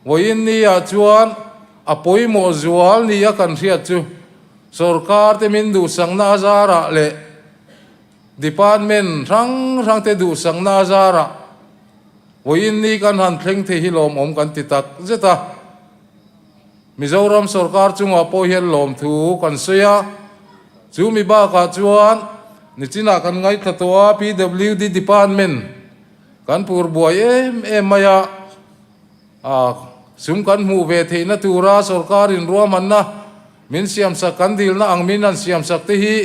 vawiin ni-ah chuan a pawimawh zual nia kan hriat chu sorkar te min duhsakna a zarah leh Department hrang hrang te duhsakna a zarah vawiin ni kan han thleng thei hi lawmawm kan ti tak zet a. Mizoram sorkar chungah pawh hian lawmthu kan sawi a, chu mi bakah chuan nichinah kan ngaithla tawh a PWD department kan pur buai em em mai a, sum kan hmuh ve theihna tura sorkarin ruahmanna min siamsak kan dilna ang min han siamsak te hi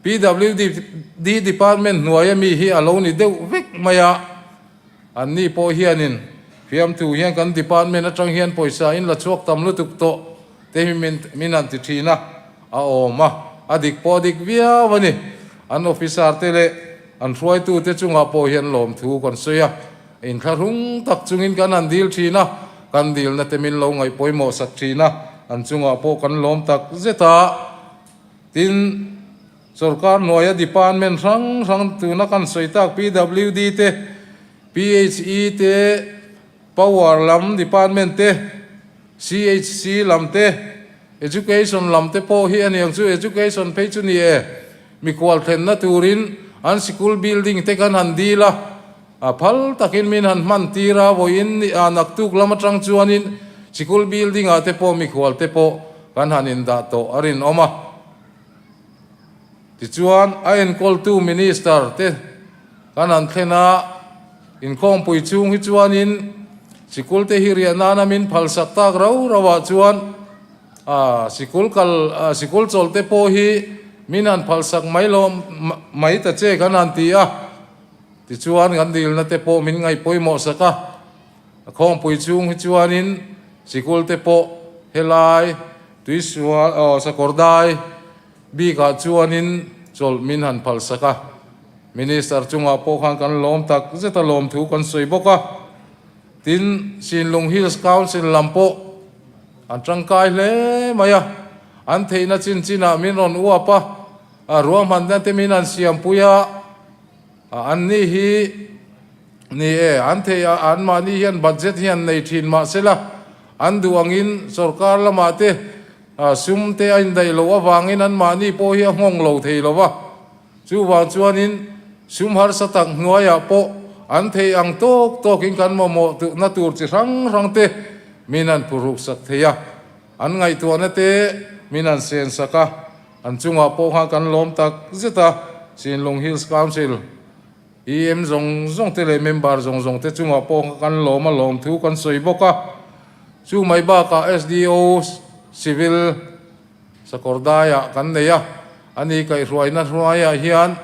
PWD Department hnuaia mi hi a lo ni deuh vek mai a, an ni pawh hianin fiamthu hian kan department atang hian pawisa in la chhuak tam lutuk tawh te hi min min han ti thin a, a awm a, a dik pawh a dik viau a ni. An officer te leh an hruaitu te chungah pawh hian lawmthu kan sawi a, inthlahrung tak chungin kan han dil thin a, kan dilna te min lo ngaih pawimawh sak thin a, an chungah pawh kan lawm tak zet a. Tin, sorkar hnuaia department hrang hrang tuna kan sawi tak PWD te, PHE te, Power lam department te, CHC lam te, Education lam te pawh hi a niang chu Education phei chu ni e, mikhual thlenna turin an sikul building te kan han dil a. A phal takin min han hman tir a, vawiin ni ah naktuk lam atang chuanin sikul building ah te pawh mikhual te pawh kan han indah tawh a rinawm a. Tichuan a enkawltu Minister te kan han thlen a, inkhawmpui chhung hi chuanin sikul te hi riah nana min phalsak tak rau rau ah chuan a sikul kal sikul chawlh te pawh hi min han phalsak mai lo mai ta che kan han ti a. Tichuan kan dilna te pawh min ngaih pawimawh sak a, a khawngpui chhung hi chuanin sikul te pawh helai tuisual aw sakawrdai bikah chuanin chawlh min han phal sak a, Minister chungah pawh khan kan lawm tak zet a lawmthu kan sawi bawk a, tin Sinlung Hills Council lam pawh an tangkai hle mai a, an theihna chin chinah min rawn uap a, a ruahmanna te min han siampui a. An ni hi ni e, an theih a, an mahni hian budget hi an nei thin mahsela an duh angin sorkar lamah te sum te a indaih loh avangin an mahni pawh hi a nghawng lo thei lo va. Chuvang chuanin sum harsa tak hnuaiah pawh an theih ang tawk tawkin kan mamawh na tur chi hrang hrang te min an phurhuk sak thei a, an ngaihtuahna te min an sen sak a. An chungah pawh khan kan lawm tak zet a, Sinlung Hills Council EM zawng zawng te leh member zawng zawng te chungah pawh kha kan lawm a, lawm thu kan sawi bawk a. Chu mai bakah SDO Civil Sakawrdaiah kan nei a, ani kaihhruaina hnuaiah hian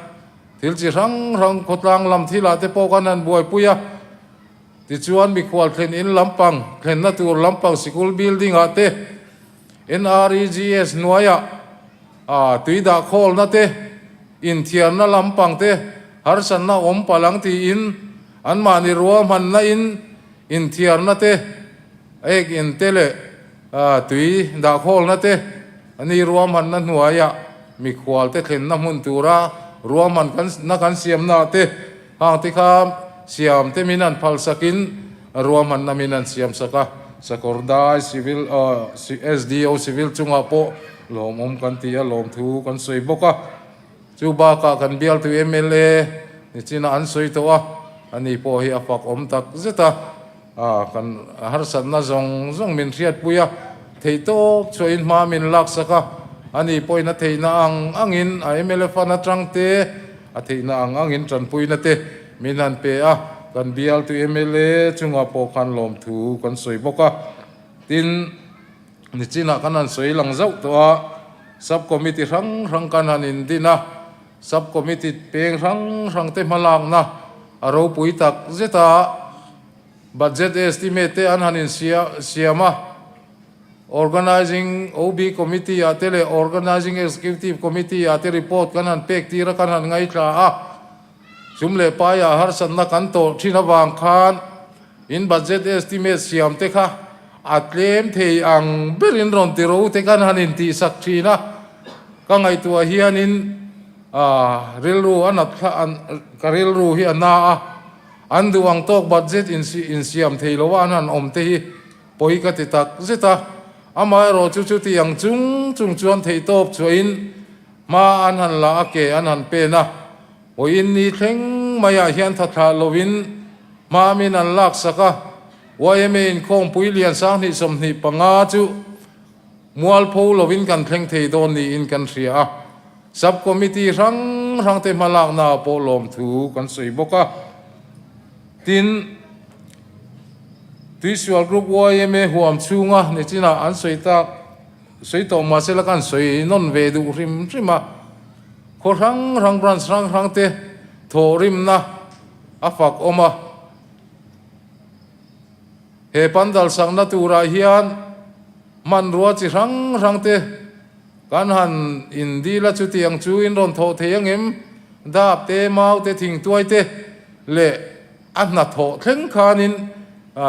thil chi hrang hrang khawtlang lam thilah te pawh kan han buaipui a. Tichuan mikhual thlen in lampang thlenna tur lampang sikul building ah te, NREGS hnuaiah tui dah khawlna te, inthiarna lampang te harsatna awm palh ang tiin anmahni ruahmanna in inthiarna te, ek in te leh tui dah khawlna te ani ruahmanna hnuaiah mikhual te thlenna hmun tura ruahman na kan siamna te Hang te kha siam te min an phal sakin ruahmanna min an siam sak a, Sakawrdai Civil SDO Civil chungah pawh lawmawm kan ti a, lawmthu kan sawi bawk a. Chu bakah kan bialtu mla nichinah an sawi tawh a, ani pawh hi a fak awm tak zet a, kan harsatna zawng zawng min hriatpui a, theihtawp chhuahin hma min lak sak a, ani pawhin a theihna ang angin a mla fund atang te, A theihna ang angin tanpuina te min han pe a, kan bialtu mla chungah pawh khan lawmthu kan sawi bawk a. Tin, nichinah kan han sawi lang zauh tawh a, Sub Committee hrang hrang kan han indin a, Sub Committee peng hrang hrang te hmalakna a ropui tak zet a, Budget estimate te an han insiam a. Organising OB Committee ah te leh Organising Executive Committee ah te report kan han pek tir a, kan han ngaithla a. Sum leh paiah harsatna kan tawh thin avang khan in budget estimate siam te kha a tlem thei ang berin rawn ti ro te kan han intihsak thin a. Ka ngaihtuah hianin rilru a nat thla ka rilru hi a na a, an duh ang tawk budget insiam thei lo a an han awm te hi Pawi ka ti tak zet a, amaherawh chu chuti ang chung chung chuan theihtawp chhuahin hma an han la a, ke an han pen a, pawiin ni thleng maiah hian thathlah lovin hma min an laksak a, yma inkhawmpui lian 2025 chu mualpho lovin kan thleng thei dawn niin kan hria a, Sub Committee hrang hrangte hmalaknaah pawh lawmthu kan sawi bawk a, tin, Tuisual Group yma huam chhunga nichinah an sawi tak sawi tawh mahse la kan sawi nawn ve duh hrim hrim a, khaw hrang hrang branch hrang hrang te thawhrimna a fak awm a, he pandal sakna turah hian hmanrua chi hrang hrang te kan han indil a chutiang chu in rawn thawh thei angem dap te mau te thingtuai te leh A hnathawh thleng khanin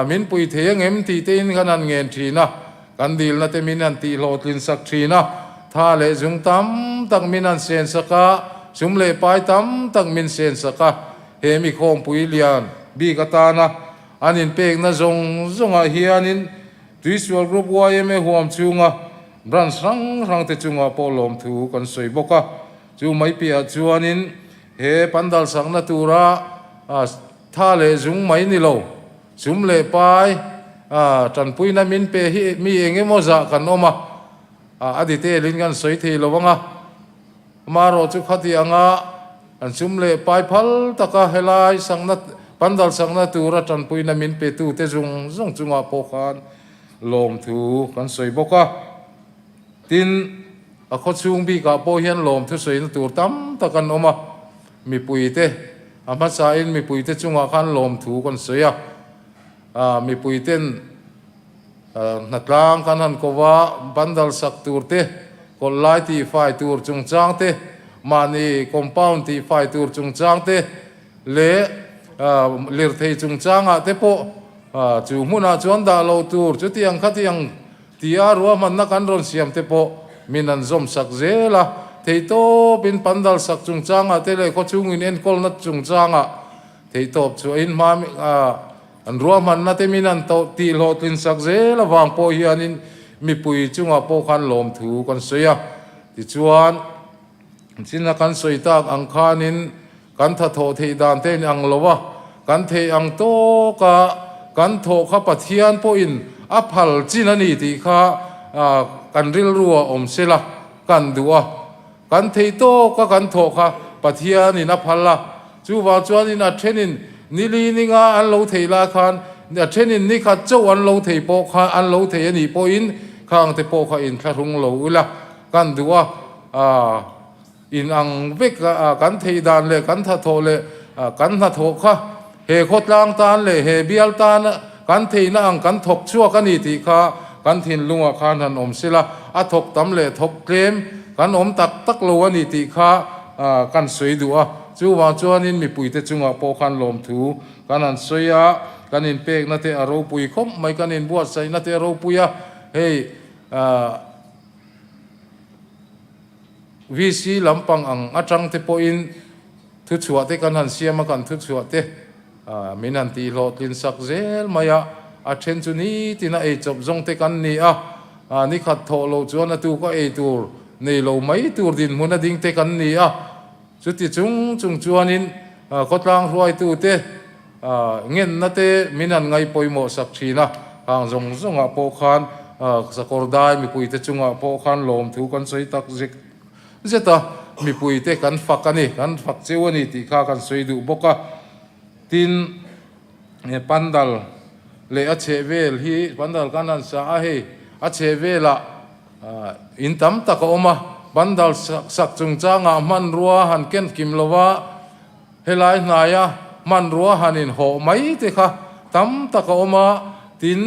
min pui thei angem tih tein kan han ngen thin a, kan dilna te min han tihhlawhtlin sak thin a, tha leh zung tam tak min han sen sak a, sum leh pai tam tak min sen sak a, he mi khawmpui lian bik atana an inpekna zawng zawngah hianin Tuisual Group yma huam chhunga branch hrang hrang te chungah pawh lawmthu kan sawi bawk a, chu mai piahah chuanin He pandal sakna tura. Tha leh zung mai ni lo, sum leh pai tanpuina min pe hi mi eng emaw zah kan awm a, a detail in kan sawi thei lo ang a. Amaherawh chu khati anga an sum leh pai phal taka helai sakna, pandal sakna tura tanpuina min pe tute zung zung chungah pawh khan lawmthu kan sawi bawk a. Tin, a khawchhung bikah pawh hian lawmthu sawina tur tam tak an awm a, mipuite, a hmasain mipuite chungah khan lawmthu kan sawi a, mipuiten hnatlang kan han ko va, bandal sak tur te, kawlh lai tihfai tur chungchang te, mahni compound tihfai tur chungchang te leh lirthei chungchangah te pawh chu hmunah chuan dah lo tur chutiang khatiang Tia ruahmanna kan rawn siam te pawh min an zawm sak zel a, theihtawpin pandal sak chungchangah te leh khawchhungin enkawlna chungchangah theihtawp chhuahin hma an ruahmanna te min an tih hlawhtlin sak zel avang pawh hianin mipui chungah pawh khan lawmthu kan sawi a. Tichuan, china kan sawi tak ang khanin Kan thathawh theih dan te in ang lo a, kan theih ang tawk a kan thawh kha Pathian pawhin a phal chin a ni tih kha kan rilru ah awm se la kan duh a, kan theih tawk a kan thawh kha Pathianin a phal a, chuvang chuanin a thenin nili ninga an lo theih lai khan a thenin nikhat chauh an lo thei pawh kha an lo thei a nih pawhin khang te pawh kha inthlahrung lo ula kan duh a. In ang vek a, kan theih dan leh kan thathawh leh kan hnathawh kha he khawtlang tan leh he bial tan kan theihna ang kan thawk chhuak a ni tih kha kan thinlungah khan han awm sila, a thawk tam leh thawk tlem kan awm tak tak lo a ni tih kha kan sawi duh a. Chuvang chuanin mipuite chungah pawh khan lawmthu kan han sawi a, kan inpekna te a ropui khawp mai, kan inbuatsaihna te a ropui a, hei VC lampang ang atang te pawhin thuchhuah te kan han siam a, kan thuchhuah te min han tihhlawhtlin sak zel mai a, a then chu nitin a eichawp zawng te kan ni a, nikhat thawh loh chuan a tuka ei tur nei lo mai tur dinhmun a ding te kan ni a, chuti chung chung chuanin khawtlang hruaitu te Ngenna te min han ngaihpawimawh sak thin a, hang zawng zawngah pawh khan sakawr dai mipuite chungah pawh khan lawmthu kan sawi tak zek zet a, mipuite kan fak a ni, kan fak cheu a ni tih kha kan sawi duh bawk a. Tin, pandal leh a chhehvel hi pandal kan han sa a, hei a chhehvelah in tam tak a awm a, pandal sak chungchangah hmanrua han ken kim lo va, Helai hnaia hmanrua han inhawh mai te kha tam tak a awm a, tin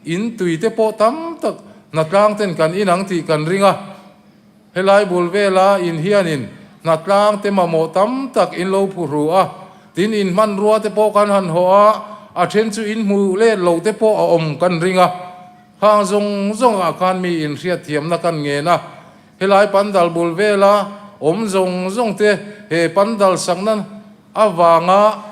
in tui te pawh tam tak hnatlang ten kan inang tih kan ring a. Helai bul vela in hianin hnatlang te mamawh tam tak in lo phuhru a, tin in hmanrua te pawh kan han hawh a, a then chu in hmuh let lo te pawh a awm kan ring a. Khang zawng zawngah khan mi inhriatthiamna kan ngen a. Helai pandal bul vela awm zawng zawng te he pandal sakna avanga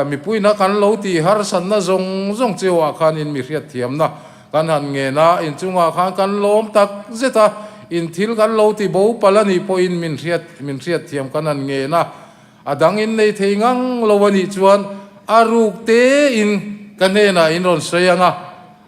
mipuina kan lo tih harsatna zawng zawng cheuah khan in mi hriatthiamna kan han ngen a, inchungah khan kan lawm tak zet a, in thil kan lo ti bo palh a nih pawhin min hriat min hriatthiam kan han ngen a, a dang in nei thei ngang lo a nih chuan a ruk tein ka hnenah in rawn sawi ang a.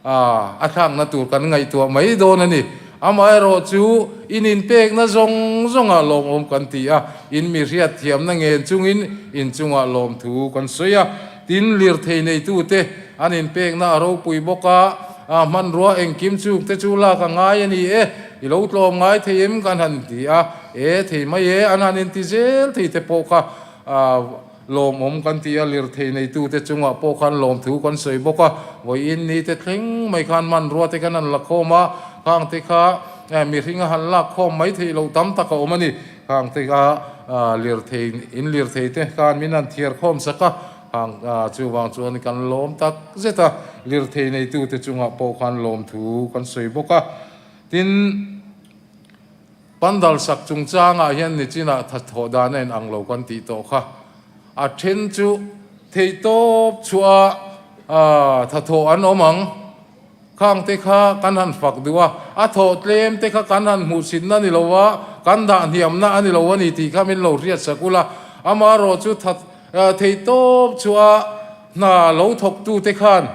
A thlakna tur kan ngaihtuah mai dawn a ni. Amaherawh chu in inpekna zawng zawngah lawmawm kan ti a, in mi hriatthiamna ngen chungin in chungah lawmthu kan sawi a. Tin, lirthei neitute an inpekna a ropui bawk a, hmanrua engkim chungte chu lak a ngai a ni e, i lo tlawm ngai thei em kan han ti a, e thei mai e an han inti zel thei te pawh kha Lawmawm kan ti a, lirthei neitute chungah pawh khan lawmthu kan sawi bawk a, vawiin ni te thleng mai khan hmanrua te khan an la khawm a, khang te kha mihring a han lak khawm mai theih loh tam tak a awm a ni. Khang te kha lirthei in lirthei te khan min han thiar khawm sak a, khang chuvang chuan kan lawm tak zet a, lirthei neitute chungah pawh khan lawmthu kan sawi bawk a, tin. Pandal sak chungchangah hian nichinah thathawh dan a inang lo kan tih tawh kha. A then chu theihtawp chhuah a thathawh an awm ang. Khangte kha kan han fak duh a, a thawh tlem te kha kan han hmuhsitna a ni lo a, kan dah hniamna a ni lo a ni tih kha min lo hriat sak ula. Amaherawh chu that. Theihtawp chua hna lo thawktute khan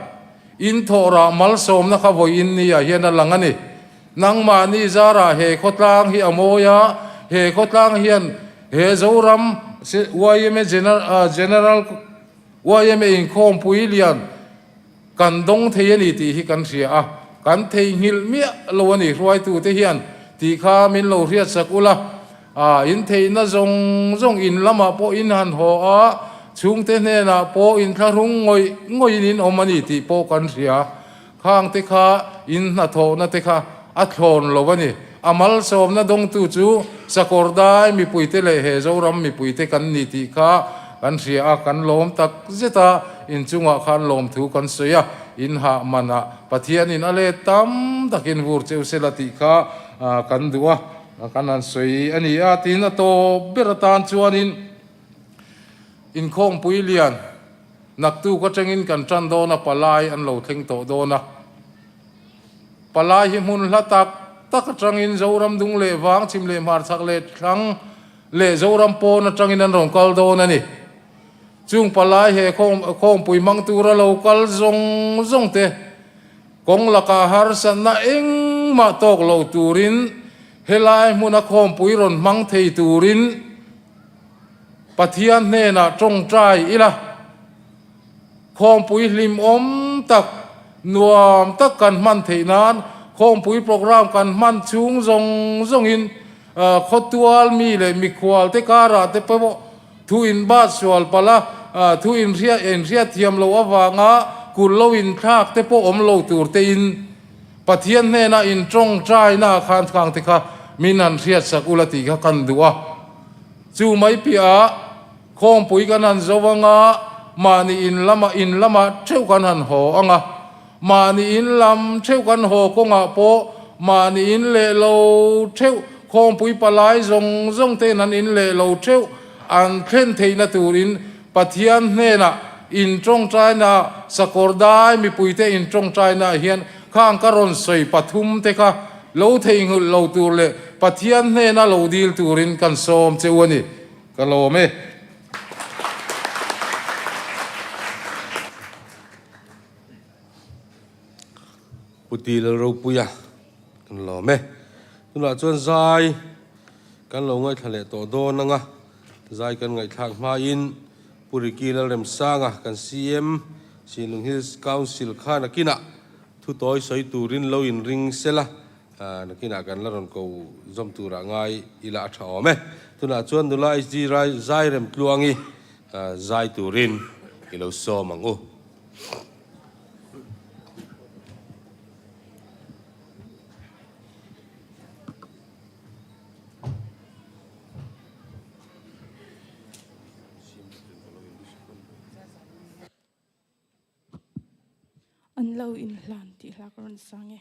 in thawhrah malsawmna kha vawiin ni-ah hian a lang a ni. Nangmahni zarah he khawtlang hi a mawi a, he khawtlang hian he Zoram yma General yma inkhawmpui lian kan dawng thei a ni tih hi kan hria a, kan theihnghilh miah lo a ni hruaitute hian tih kha min lo hriatsak ula, in theihna zawng zawng in lamah pawh in han haw a, chhungte hnenah pawh inthlahrung ngawih ngawih in in awm a ni tih pawh kan hria. Khang te kha in hnathawhna te kha a thlawn lo a ni. A malsawmna dawngtu chu Sakawrdai mipuite leh he Zoram mipuite kan ni tih kha kan hria a, kan lawm tak zet a, inchungah khan lawmthu kan sawi a, in hah manah Pathianin a let tam takin vur cheu sela tih kha kan duh a, kan han sawi a ni a. Tin, a tawp ber atan chuanin inkhawmpui lian Naktuk atangin kan tan dawn a, palai an lo thleng tawh dawn a. Palai hi hmun hla tak tak atangin Zoram dung leh vang, chhim leh hmarchhak leh thlang leh Zoram pawn atangin an rawn kal dawn a ni. Chung palai he khawmpui hmang tura lo kal zawng zawng te kawng lakah harsatna engmah tawk lo turin helai hmuna khawmpui rawn hmang thei turin Pathian hnenah tawngtai ila, khawmpui hlimawm tak, nuam tak kan hman theih nan khawmpui program kan hman chhung zawng zawngin khawtual mi leh mikhual te karah te pawh thu inbat sual palh a, thu inhriat thiam loh avanga kut lo inthlak te pawh awm lo tur tein Pathian hnenah intawngtaina khan khang te kha min han hriatsak ula tih kha kan duh a. Chu mai piahah khawmpui kan han zo anga, mahni in lamah in lamah theuh kan han haw ang a. Mahni in lam theuh kan haw kawngah pawh mahni in leh lo theuh, khawmpui palai zawng zawng te'n an in leh lo theuh an thlen theihna turin Pathian hnenah in tawngtaina, Sakawrdai mipuite in tawngtainaah hian khang ka rawn sawi pathum te kha lo theihnghulh lo tur leh Pathian hnena lo dil turin kan sawm che u a ni. Ka lawm e. Pu Ti Lalropuia kan lawm e. Tunah chuan zai kan lo ngaihthla leh tawh dawn ang a, zai kan ngaihthlak hmain Pu Ricky Lalremsanga kan CM Sinlung Hills Council kha nakinah thu tawi sawi turin lo inring sela, nakinah kan la rawn ko zawm turah ngai ila a tha awm e. Tunah chuan nula HD Zairem Tluangi zai turin i lo sawm ang u. An lo inhlan tih hla ka rawn sang e.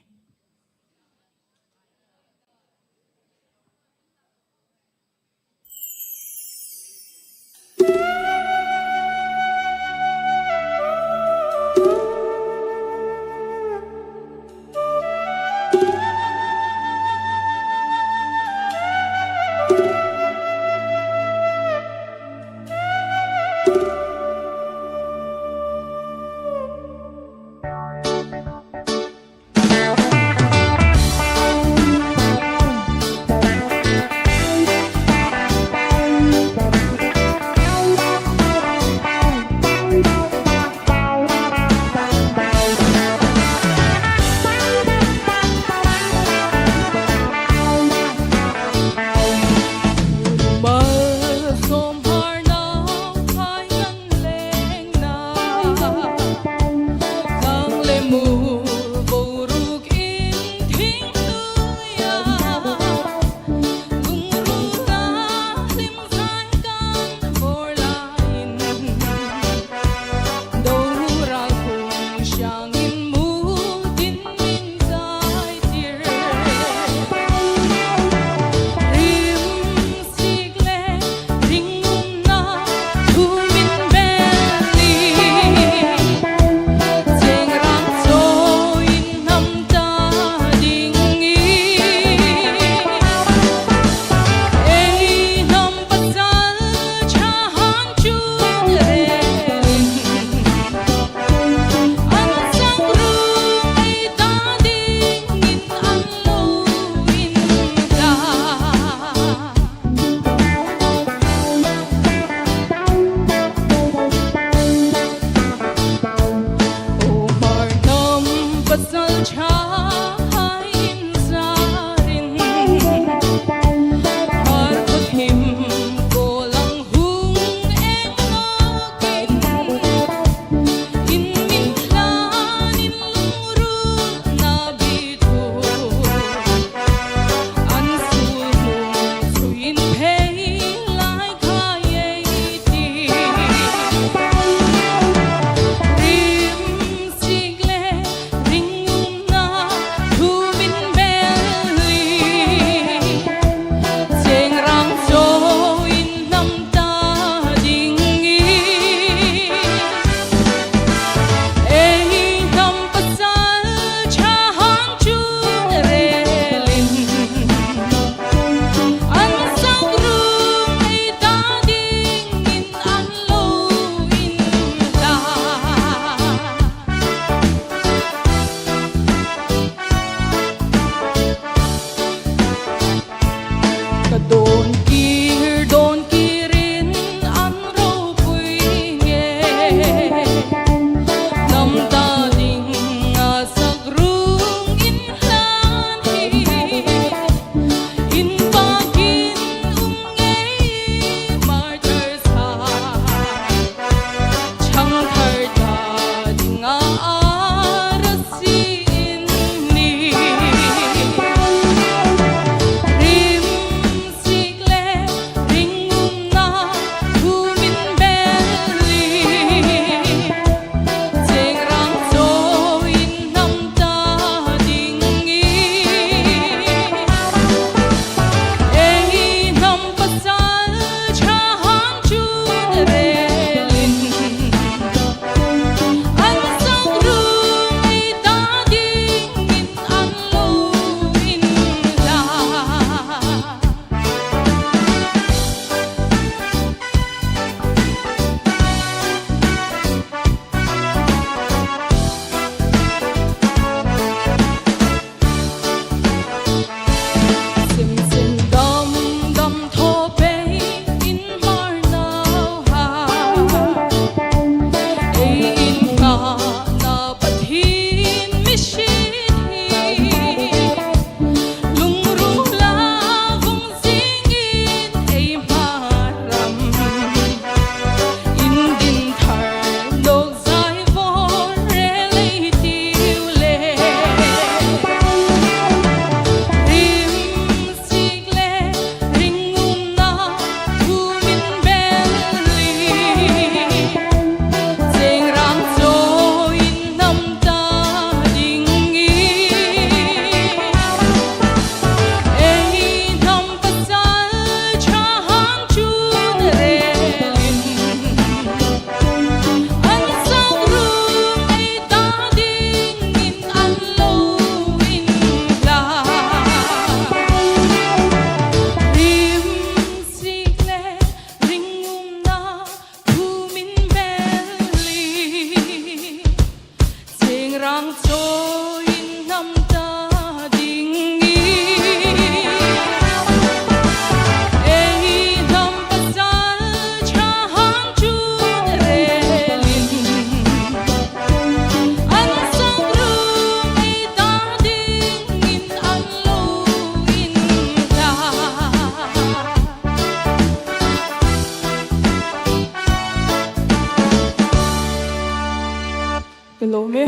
Ka lawm e.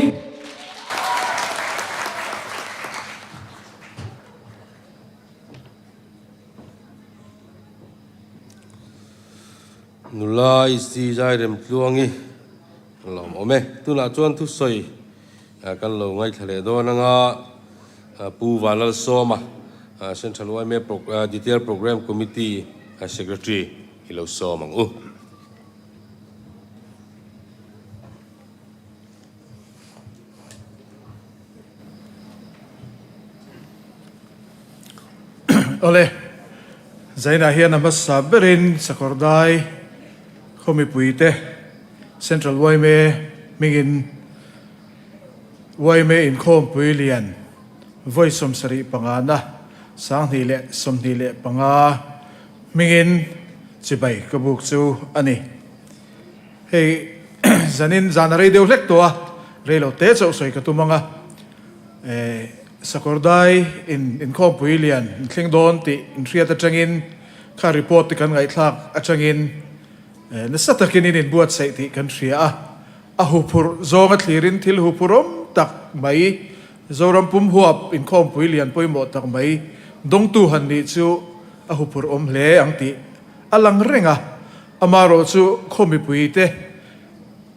Nula Isi Zairem Tluangi lawm awm e. Tunah chuan thusawi kan lo ngaithla leh dawn anga Pu Vanlalsawma Central yma Detail Programme Committee Secretary i lo sawm ang u. Awle, Zainah hian a hmasa berin Sakawrdai khaw mipuite Central yma hmingin yma inkhawmpui lian vawi 75 na 2025 hmingin chibai ka buk chu a ni. Hei zanin zan a rei deuh hlek tawh a, rei lo te chauh sawi ka tum ang a. Sakawrdai in inkhawmpui lian in thleng dawn tih inhriat atangin kha report te kan ngaihthlak atangin nasa takin in inbuatsaih tih kan hria a. A huphurh zawnga thlirin thil huphurhawm tak mai, Zoram pum huap inkhawmpui lian pawimawh tak mai dawngtu han nih chu a huphurhawm hle ang tih a lang reng a. Amaherawh chu khaw mipuite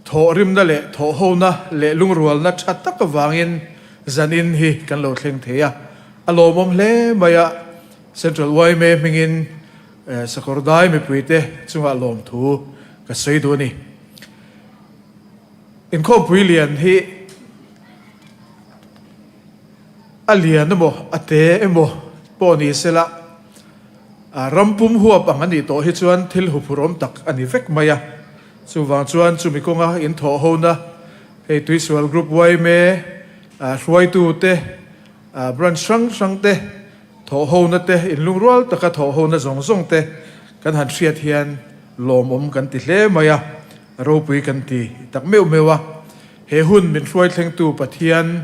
thawhrimna leh thawhhona leh lungrualna tha tak avangin zanin hi kan lo thleng thei a, a lawmawm hle mai a, Central yma hmingin Sakawrdai mipuite chungah lawmthu ka sawi duh a ni. Inkhawmpui lian hi a lian emaw a te emaw pawh ni sela, Ram pum huap ang a nih tawh hi chuan thil huphurhawm tak a ni vek mai a. Chuvang chuan chumi kawnga in thawh hona hei Tuisual Group yma hruaitute, branch hrang hrang te thawh hona te, inlungrual taka thawh hona zawng zawng te kan han hriat hian lawmawm kan ti hle mai a, ropui kan ti tak meuh meuh a. He hun min hruai thlengtu Pathian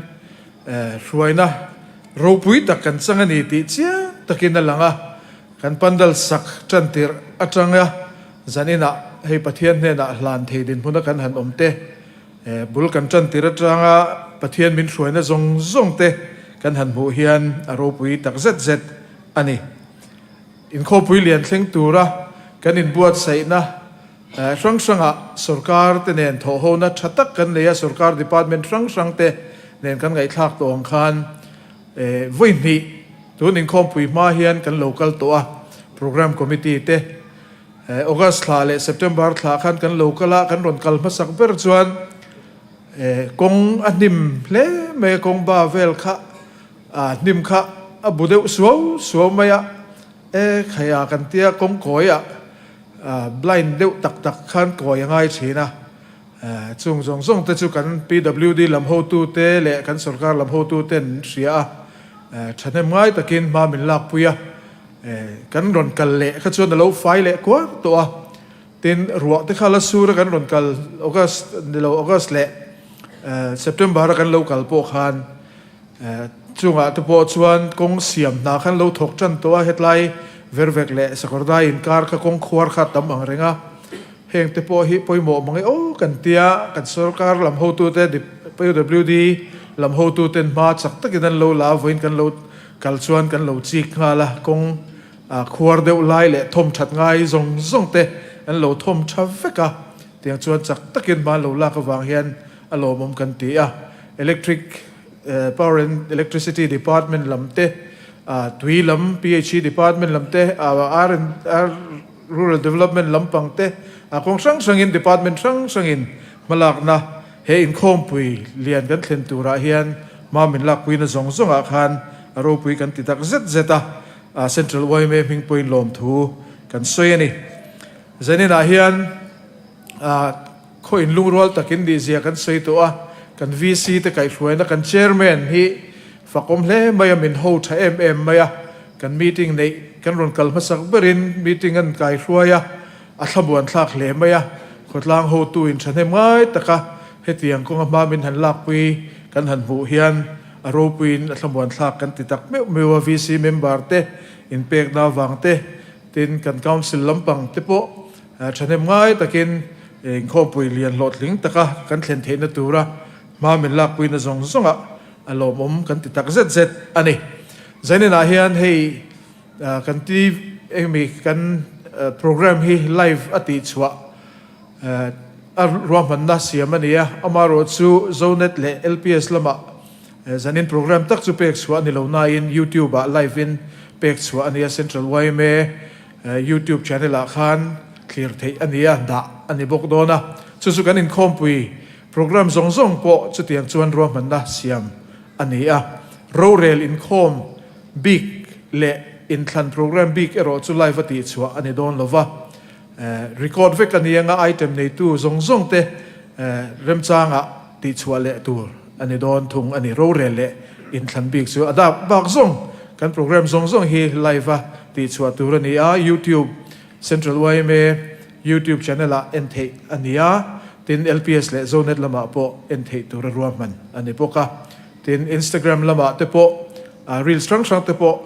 hruaina Ropui tak kan chang a ni tih chiang takin a lang a, kan pandal sak tan tirh atanga zaninah hei Pathian hnenah hlan thei dinhmuna kan han awm te, bul kan tan tirh atanga Pathian min hruaina zawng zawng te kan han hmuh hian a ropui tak zet zet a ni. Inkhawpui lian thleng tura kan inbuatsaihna Hrang hrangah sorkar te nen thawhhona tha tak kan nei a, sorkar department hrang hrang te nen kan ngaihthlak tawh ang khan vawi hnih tun inkhawmpui hma hian kan lo kal tawh a, programme committee te August thla leh September thla khan kan lo kal a, kan rawn kal hmasak ber chuan kawng a hnim hle mai a, kawng ba vel kha hnim kha a bu deuh suau suau mai a, e khaia kan tia kawng kawiah Blind deuh tak tak khan kawi a ngai thin a, chung zawng zawng te chu kan PWD lam hotu te leh kan sorkar lam hotu ten an hria a, thahnem ngai takin hma min lakpui a, kan rawn kal leh kha chuan a lo fai leh kuar tawh a, tin ruah te kha la sur a kan rawn kal August ni lo August leh September a kan lo kal pawh khan Chungah te pawh chuan kawng siam hna khan lo thawk tan tawh a, hetlai Vervek leh Sakawrdai inkar kha kawng khuar kha tam ang reng a, heng te pawh hi pawimawh mang e aw kan tia, kan sorkar lam hotute PWD lam hotuten hma chak takin an lo la a, vawiin kan lo kal chuan kan lo chik nghal a, kawng khuar deuh lai leh thawm that ngai zawng zawng te an lo thawm tha vek a, tiang chuan chak takin hma an lo lak avang hian a lawmawm kan ti a, electric Power and Electricity Department lam te, tui lam PHE Department lam te, R and R Rural Development lampang te, kawng hrang hrangin department hrang hrangin hmalakna he inkhawmpui lian kan thlen turah hian hma min lakpuina zawng zawngah khan a ropui kan ti tak zet zet a, Central yma hming pawhin lawmthu kan sawi a ni. Zaninah hian. Khaw inlungrual takin nihzia kan sawi tawh a, kan VC te kaihhruaina kan Chairman hi fakawm hle mai a, min ho tha em em mai a, kan meeting neih kan rawn kal hmasak berin meeting an kaihruai a, a thlamuan thlak hle mai a, khawtlang hotu in thahnem ngai taka hetiang kawnga hma min han lakpui kan han hmuh hian a ropuiin a thlamuan thlak kan ti tak meuh meuh a, VC member te inpekna avang te tin kan Council lampang te pawh Thahnem ngai takin inkhawmpui lian hlawhtling taka kan thlen theihna tura Hma min lakpuina zawng zawngah a lawmawm kan ti tak zet zet a ni. Zaninah hian hei kan ti engmi kan program hi live a tihchhuah a ruahmanna siam a ni a, amaherawhchu Zonet leh LPS lamah zanin program tak chu pek chhuah a ni lo nain YouTube ah live in pek chhuah a ni a, Central yma YouTube channel ah khan thlir theih a ni a, dah a ni bawk dawn a, chu chu kan inkhawmpui Programme zawng zawng pawh chutiang chuan ruahmanna siam a ni a. Rorel inkhawm bik leh inthlan programme bik erawh chu live a tihchhuah a ni dawn lo va. Record vek a ni anga item neitu zawng zawng te remchangah tihchhuah leh tur a ni dawn thung a ni. Rorel leh inthlan bik chu a dak bak zawng kan programme zawng zawng hi live a tihchhuah tur a ni a. YouTube Central yma YouTube channel ah en theih a ni a, tin LPS leh Zonet lamah pawh en theih tura ruahman a ni bawk a. Tin Instagram lamah te pawh reels hrang hrang te pawh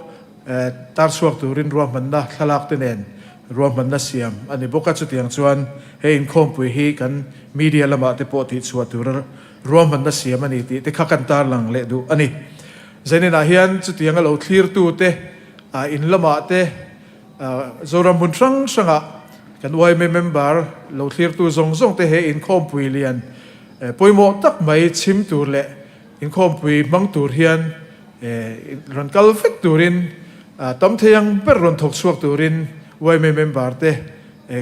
tar chhuak turin ruahmanna thlalak te nen ruahmanna siam a ni bawk a. Chutiang chuan he inkhawmpui hi kan media lamah te pawh tihchhuah tura ruahmanna siam a ni tih te kha kan tarlang leh duh a ni. Zaninah hian chutianga lo thlirtu te in lamah te, Zoram hmun hrang hrangah kan yma member lo thlirtu zawng zawng te he inkhawmpui lian pawimawh tak mai chhim tur leh inkhawmpui hmang tur hian rawn kal vek turin tam thei ang ber rawn thawk chhuak turin yma member te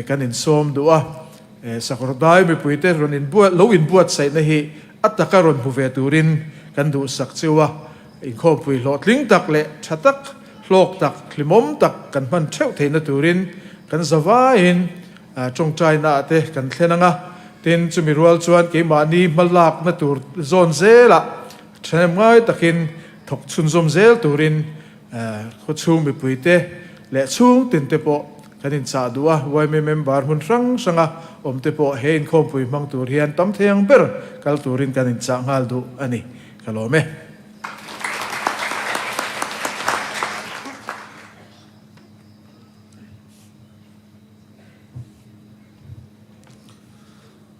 kan insawm duh a. Sakawrdai mipuite rawn inbuat lo inbuatsaihna hi a taka rawn hmu ve turin kan duhsak cheu a, inkhawmpui hlawhtling tak leh tha tak, hlawk tak, hlimawm tak kan hman theuh theihna turin kan zavaiin tawngtainaah te kan thlen ang a, tin chumi rual chuan keimahni hmalakna tur zawn zelah thahnem ngai takin thawk chhunzawm zel turin Khawchhung mipuite leh chhung tinte pawh kan inchah duh a, yma member hmun hrang hranga awmte pawh he inkhawmpui hmang tur hian tam thei ang ber kal turin kan inchah nghal duh a ni. Ka lawm e.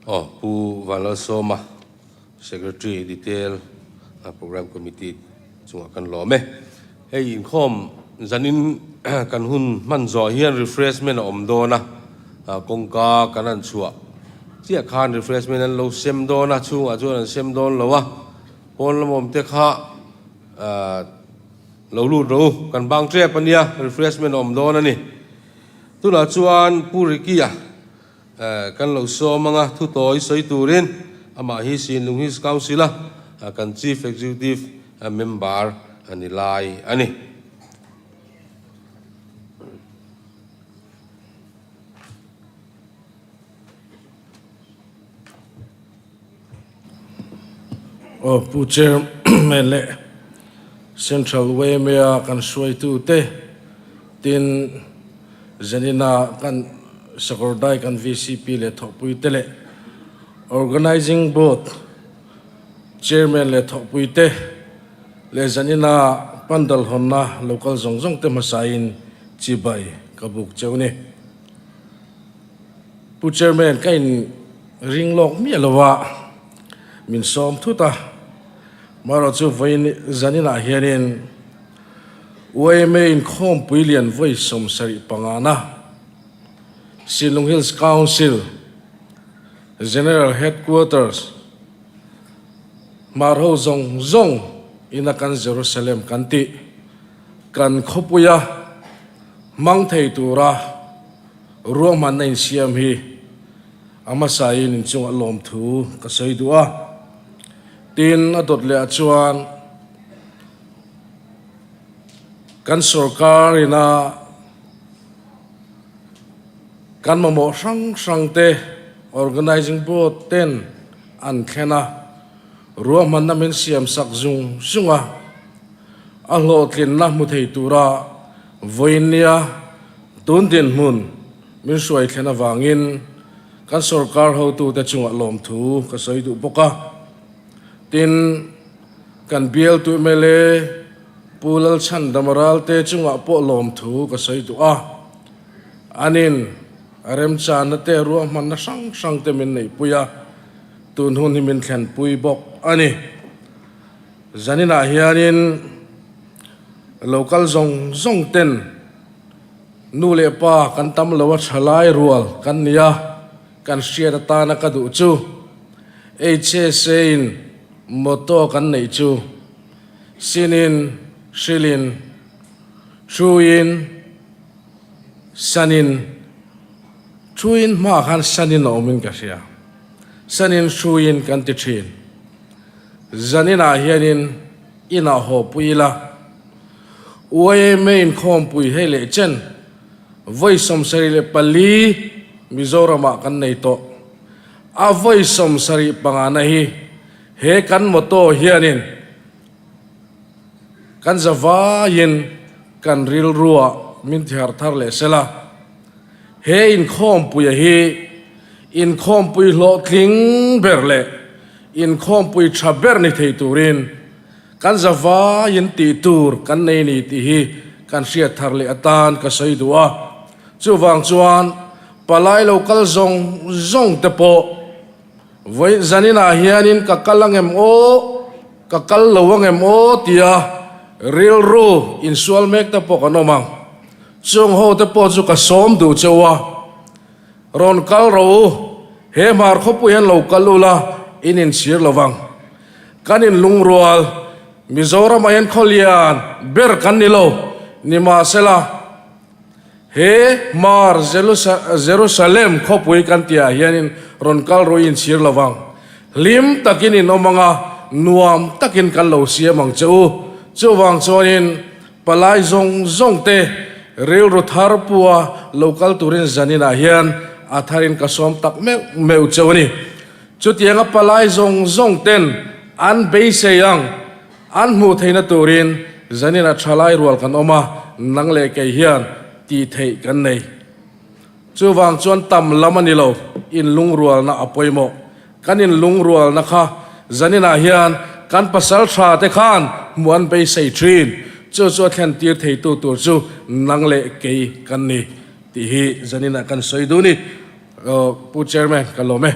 Aw, Pu Vanlalsawma. Secretary Detail Programme Committee chungah kan lawm e. Hei inkhawm zanin kan hun hman zawh hian refreshment a awm dawn a, kawngka kan han chhuah chiah khan refreshment an lo sem dawn a, chhungah chuan an sem dawn lo a, pawn lam awm te kha lo lut rawh u, kan bang tep a nia, refreshment a awm dawn a ni. Tunah chuan Pu Ricky-a Kan lo sawm anga thu tawi sawi turin amah hi Sinlung Hills Council a kan Chief Executive Member a ni lai a ni. Aw Pu Chairman leh Central yma kan hruaitute tin Zanina kan Sakawrdai kan vcp leh thawhpuite leh Organising Board Chairman leh thawhpuite leh Zanina Pandal hawnna local zawng zawng te hmasain chibai ka buk cheu ni. Pu Chairman ka in ring lawk miah lo a, min sawm thut a, marawh chu vawiin zaninah hianin yma inkhawmpui lian vawi 75na Sinlung Hills Council General Headquarters hmar ho zawng zawng ina kan Jerusalem kan tih kan khawpuia hmang thei tura Ruahmanna insiam hi a hmasain inchungah lawmthu ka sawi duh a, tin a dawt leh ah chuan kan sorkar ina kan mamawh hrang hrang te Organising Board ten an thlen a, ruahmanna min siam sak zung zung a, a hlawhtlinna hmu thei tura vawiinnia Tun dinhmun min hruai thlen avangin kan sorkar hotute chungah lawmthu ka sawi duh bawk a. Tin, kan bialtu mla Pu Lalchhandama Ralte chungah pawh lawmthu ka sawi duh a. Anin a remchanna te ruahmanna hrang hrang te min neihpui a, tun hun hi min thlenpui bawk a ni. Zaninah hianin local zawng zawng ten nu leh pa kan tam lo a thalai rual kan ni a, kan hriat atana ka duh chu HSA in motto kan neih chu Sinin, Hrilin, Thuin, Sanin, Thuin hmaah khan Sanin a awmin ka hria. Sanin, Hruiin kan ti thin. Zaninah hianin inah haw pui ila, YMA inkhawmpui hei leh chen vawi 74 Mizoramah kan nei tawh. A vawi 75 na hi he kan motto hianin kan zavaiin kan rilruah min tiharh thar leh sela. He inkhawmpuia hi inkhawmpui hlawhtling ber leh inkhawmpui tha ber ni thei turin kan zavaiin tih tur kan nei ni tih hi kan hriat thar leh atan ka sawi duh a. Chuvang chuan palai lo kal zawng zawng te pawh vawi zaninah hianin ka kal angem aw, ka kal lo angem aw tia rilru insual mek te pawh kan awm ang. Chung ho te pawh chu ka sawm duh cheu a, rawn kal rawh u, he hmar khawpui hian lo kal ula in inchhir lo vang. Kan inlungrual, Mizoramah hian khawlian ber kan ni lo, nimahsela he hmar Jerusalem khawpui kan tihah hianin rawn kal rawh i inchhir lo vang. Hlim takin in awm ang a, nuam takin kan lo siam ang che u. Chuvang chuanin Palai zawng zawng te rilru thar pua lo kal turin zaninah hian a tharin ka sawm tak meuh meuh cheu a ni. Chutianga palai zawng zawng ten an beisei ang an hmuh theihna turin zaninah thalai rual kan awm a, nang leh kei hian tih theih kan nei. Chuvang chuan tam lam a ni lo, inlungrualna a pawimawh. Kan inlungrualna kha zaninah hian kan pasal tha te khan hmuh an beisei thin. Chu chu a thlen tir theitu tur chu nang leh kei kan ni tih hi zaninah kan sawi duh ni. Pu Chairman, ka lawm e.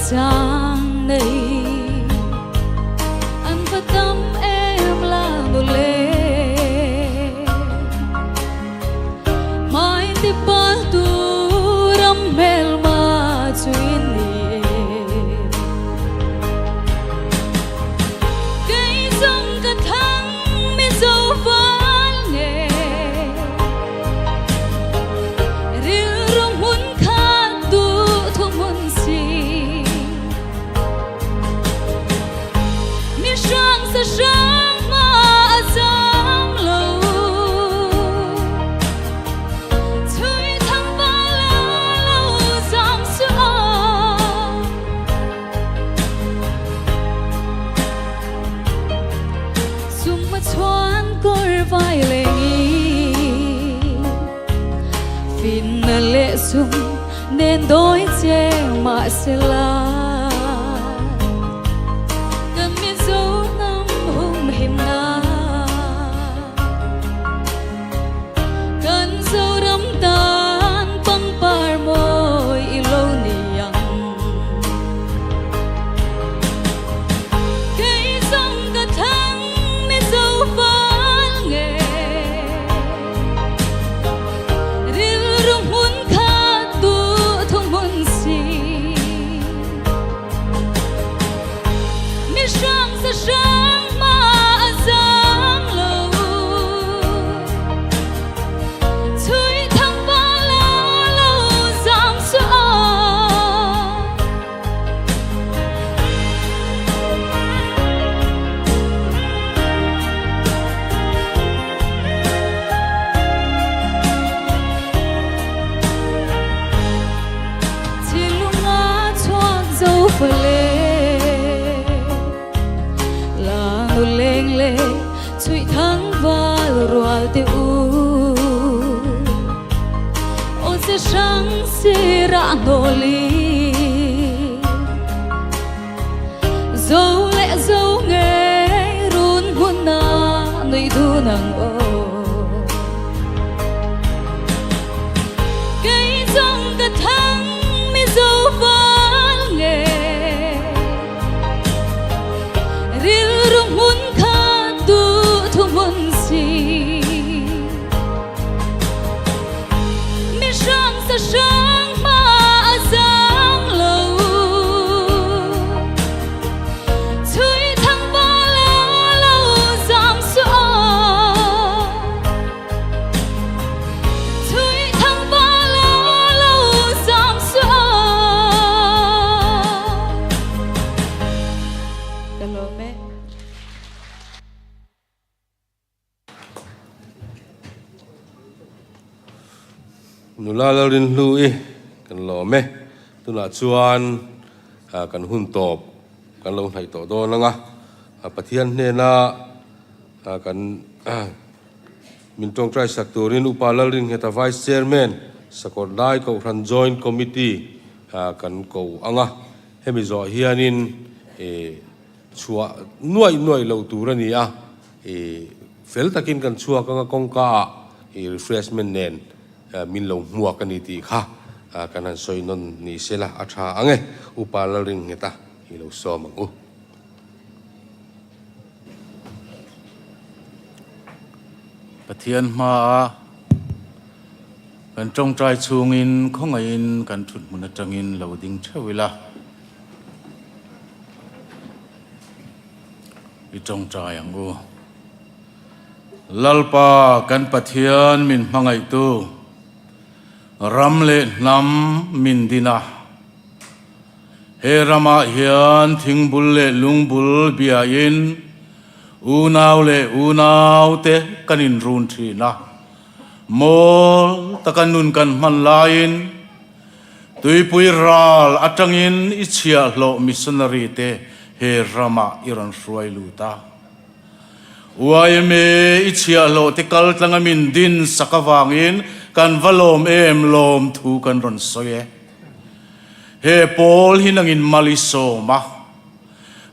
chang nei an va tam em la nu le Hmai ti pal tu ram hmelma chu in ni e. Kei zawng ka thang Mizo val nge Rilru hmun khat duh thu hmun si Mi hrang sa hrang hma a zam lo Chhui thang val a lo zam suh a. Sum a chuan kawr vai leng i Finna leh sum nen dawi cheng mahsela Kan Mizo hnam humhimna Kan Zoram tan pangpar mawi i lo ni ang. Kei zawng ka thlang Mizo val nge Rilru hmun khat duh thu hmun si Mi hrang sa hrang hma a zam lo Chhui thang val a lo zam suh a. Thinlunga chhuak zo fale La nu leng le chhuih thang val rual te u Aw se hrang si rah hnawh li Zo leh zo ngei run hmun a nui dun ang aw Kei zawng ka thang Mizo val nge Rilru hmun khat duh thu hmun si Mi hrang sa hrang hma a zang lo Chhui thang val a lo zam suh aw Chhui thang val a lo zam suh aw Ka lawm e. Nula Lalrinhlu i kan lawm e. Tunah chuan kan hun tawp kan lo hnaih tawh dawn ang a. Pathian hnena kan min tawngtai sak turin Upa Lalringheta Vice Chairman Sakawrdai Kohhran Joint Committee kan ko ang a. Hemi zawh hianin Chhuah nuaih nuaih loh tur a ni a, i fel takin kan chhuak anga kawngka ah i refreshment nen min lo hmuak a ni tih kha kan han sawi nawn ni se la a tha ang e, Upa Lalringheta i lo sawm ang u. Pathian hmaa kan tawngtai chhungin khawngaihin kan thuthmun atangin lo ding theuh ila. I tawngtai ang u. Lalpa kan Pathian min hmangaihtu, ram leh hnam min din a. He ramah hian thingbul leh lungbul biain unau leh unaute kan inrun thin a. Mawl taka nun kan hman laiin Tuipui ral atangin i chhiahhlawh missionary te he ramah i rawn hruai lut a. Yma i chhiahhlawh te kal tlanga min din sak avangin kan va lawm em lawm thu kan rawn sawi e. He pawl hi nangin mal i sawm a.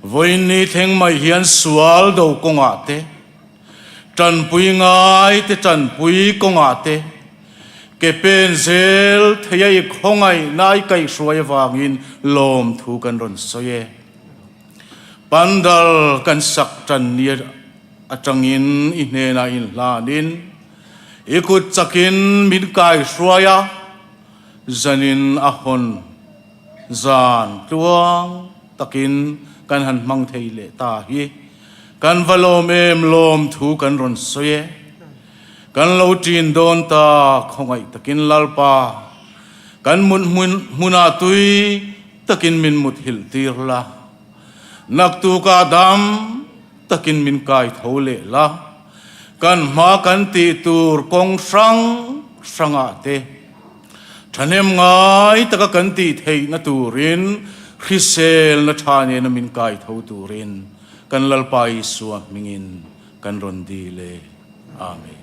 Vawiin ni thleng mai hian sual do kawngah te, tanpui ngai te tanpui kawngah te, Ke pen zel thei a i khawngaihna i kaihhruai avangin lawmthu kan rawn sawi e. Pandal kan sak tan ni atangin i hnenah inhlanin i kut chakin min kaihhruai a, zanin a hawn zan tluang takin kan han hmang thei leh ta hi kan va lawm em lawmthu kan rawn sawi e. Kan lo ṭin dawn ta khawngaih takin Lalpa, kan mut hmunah tui takin min mut hilh tir la, naktukah dam takin min kai tho leh la, kan hma kan tih tur kawng hrang hrangah te ṭhahnem ngai taka kan tih theihna turin hriselna ṭha nena min kai tho turin kan Lalpa Isua hmingin kan rawn dil e. Amen.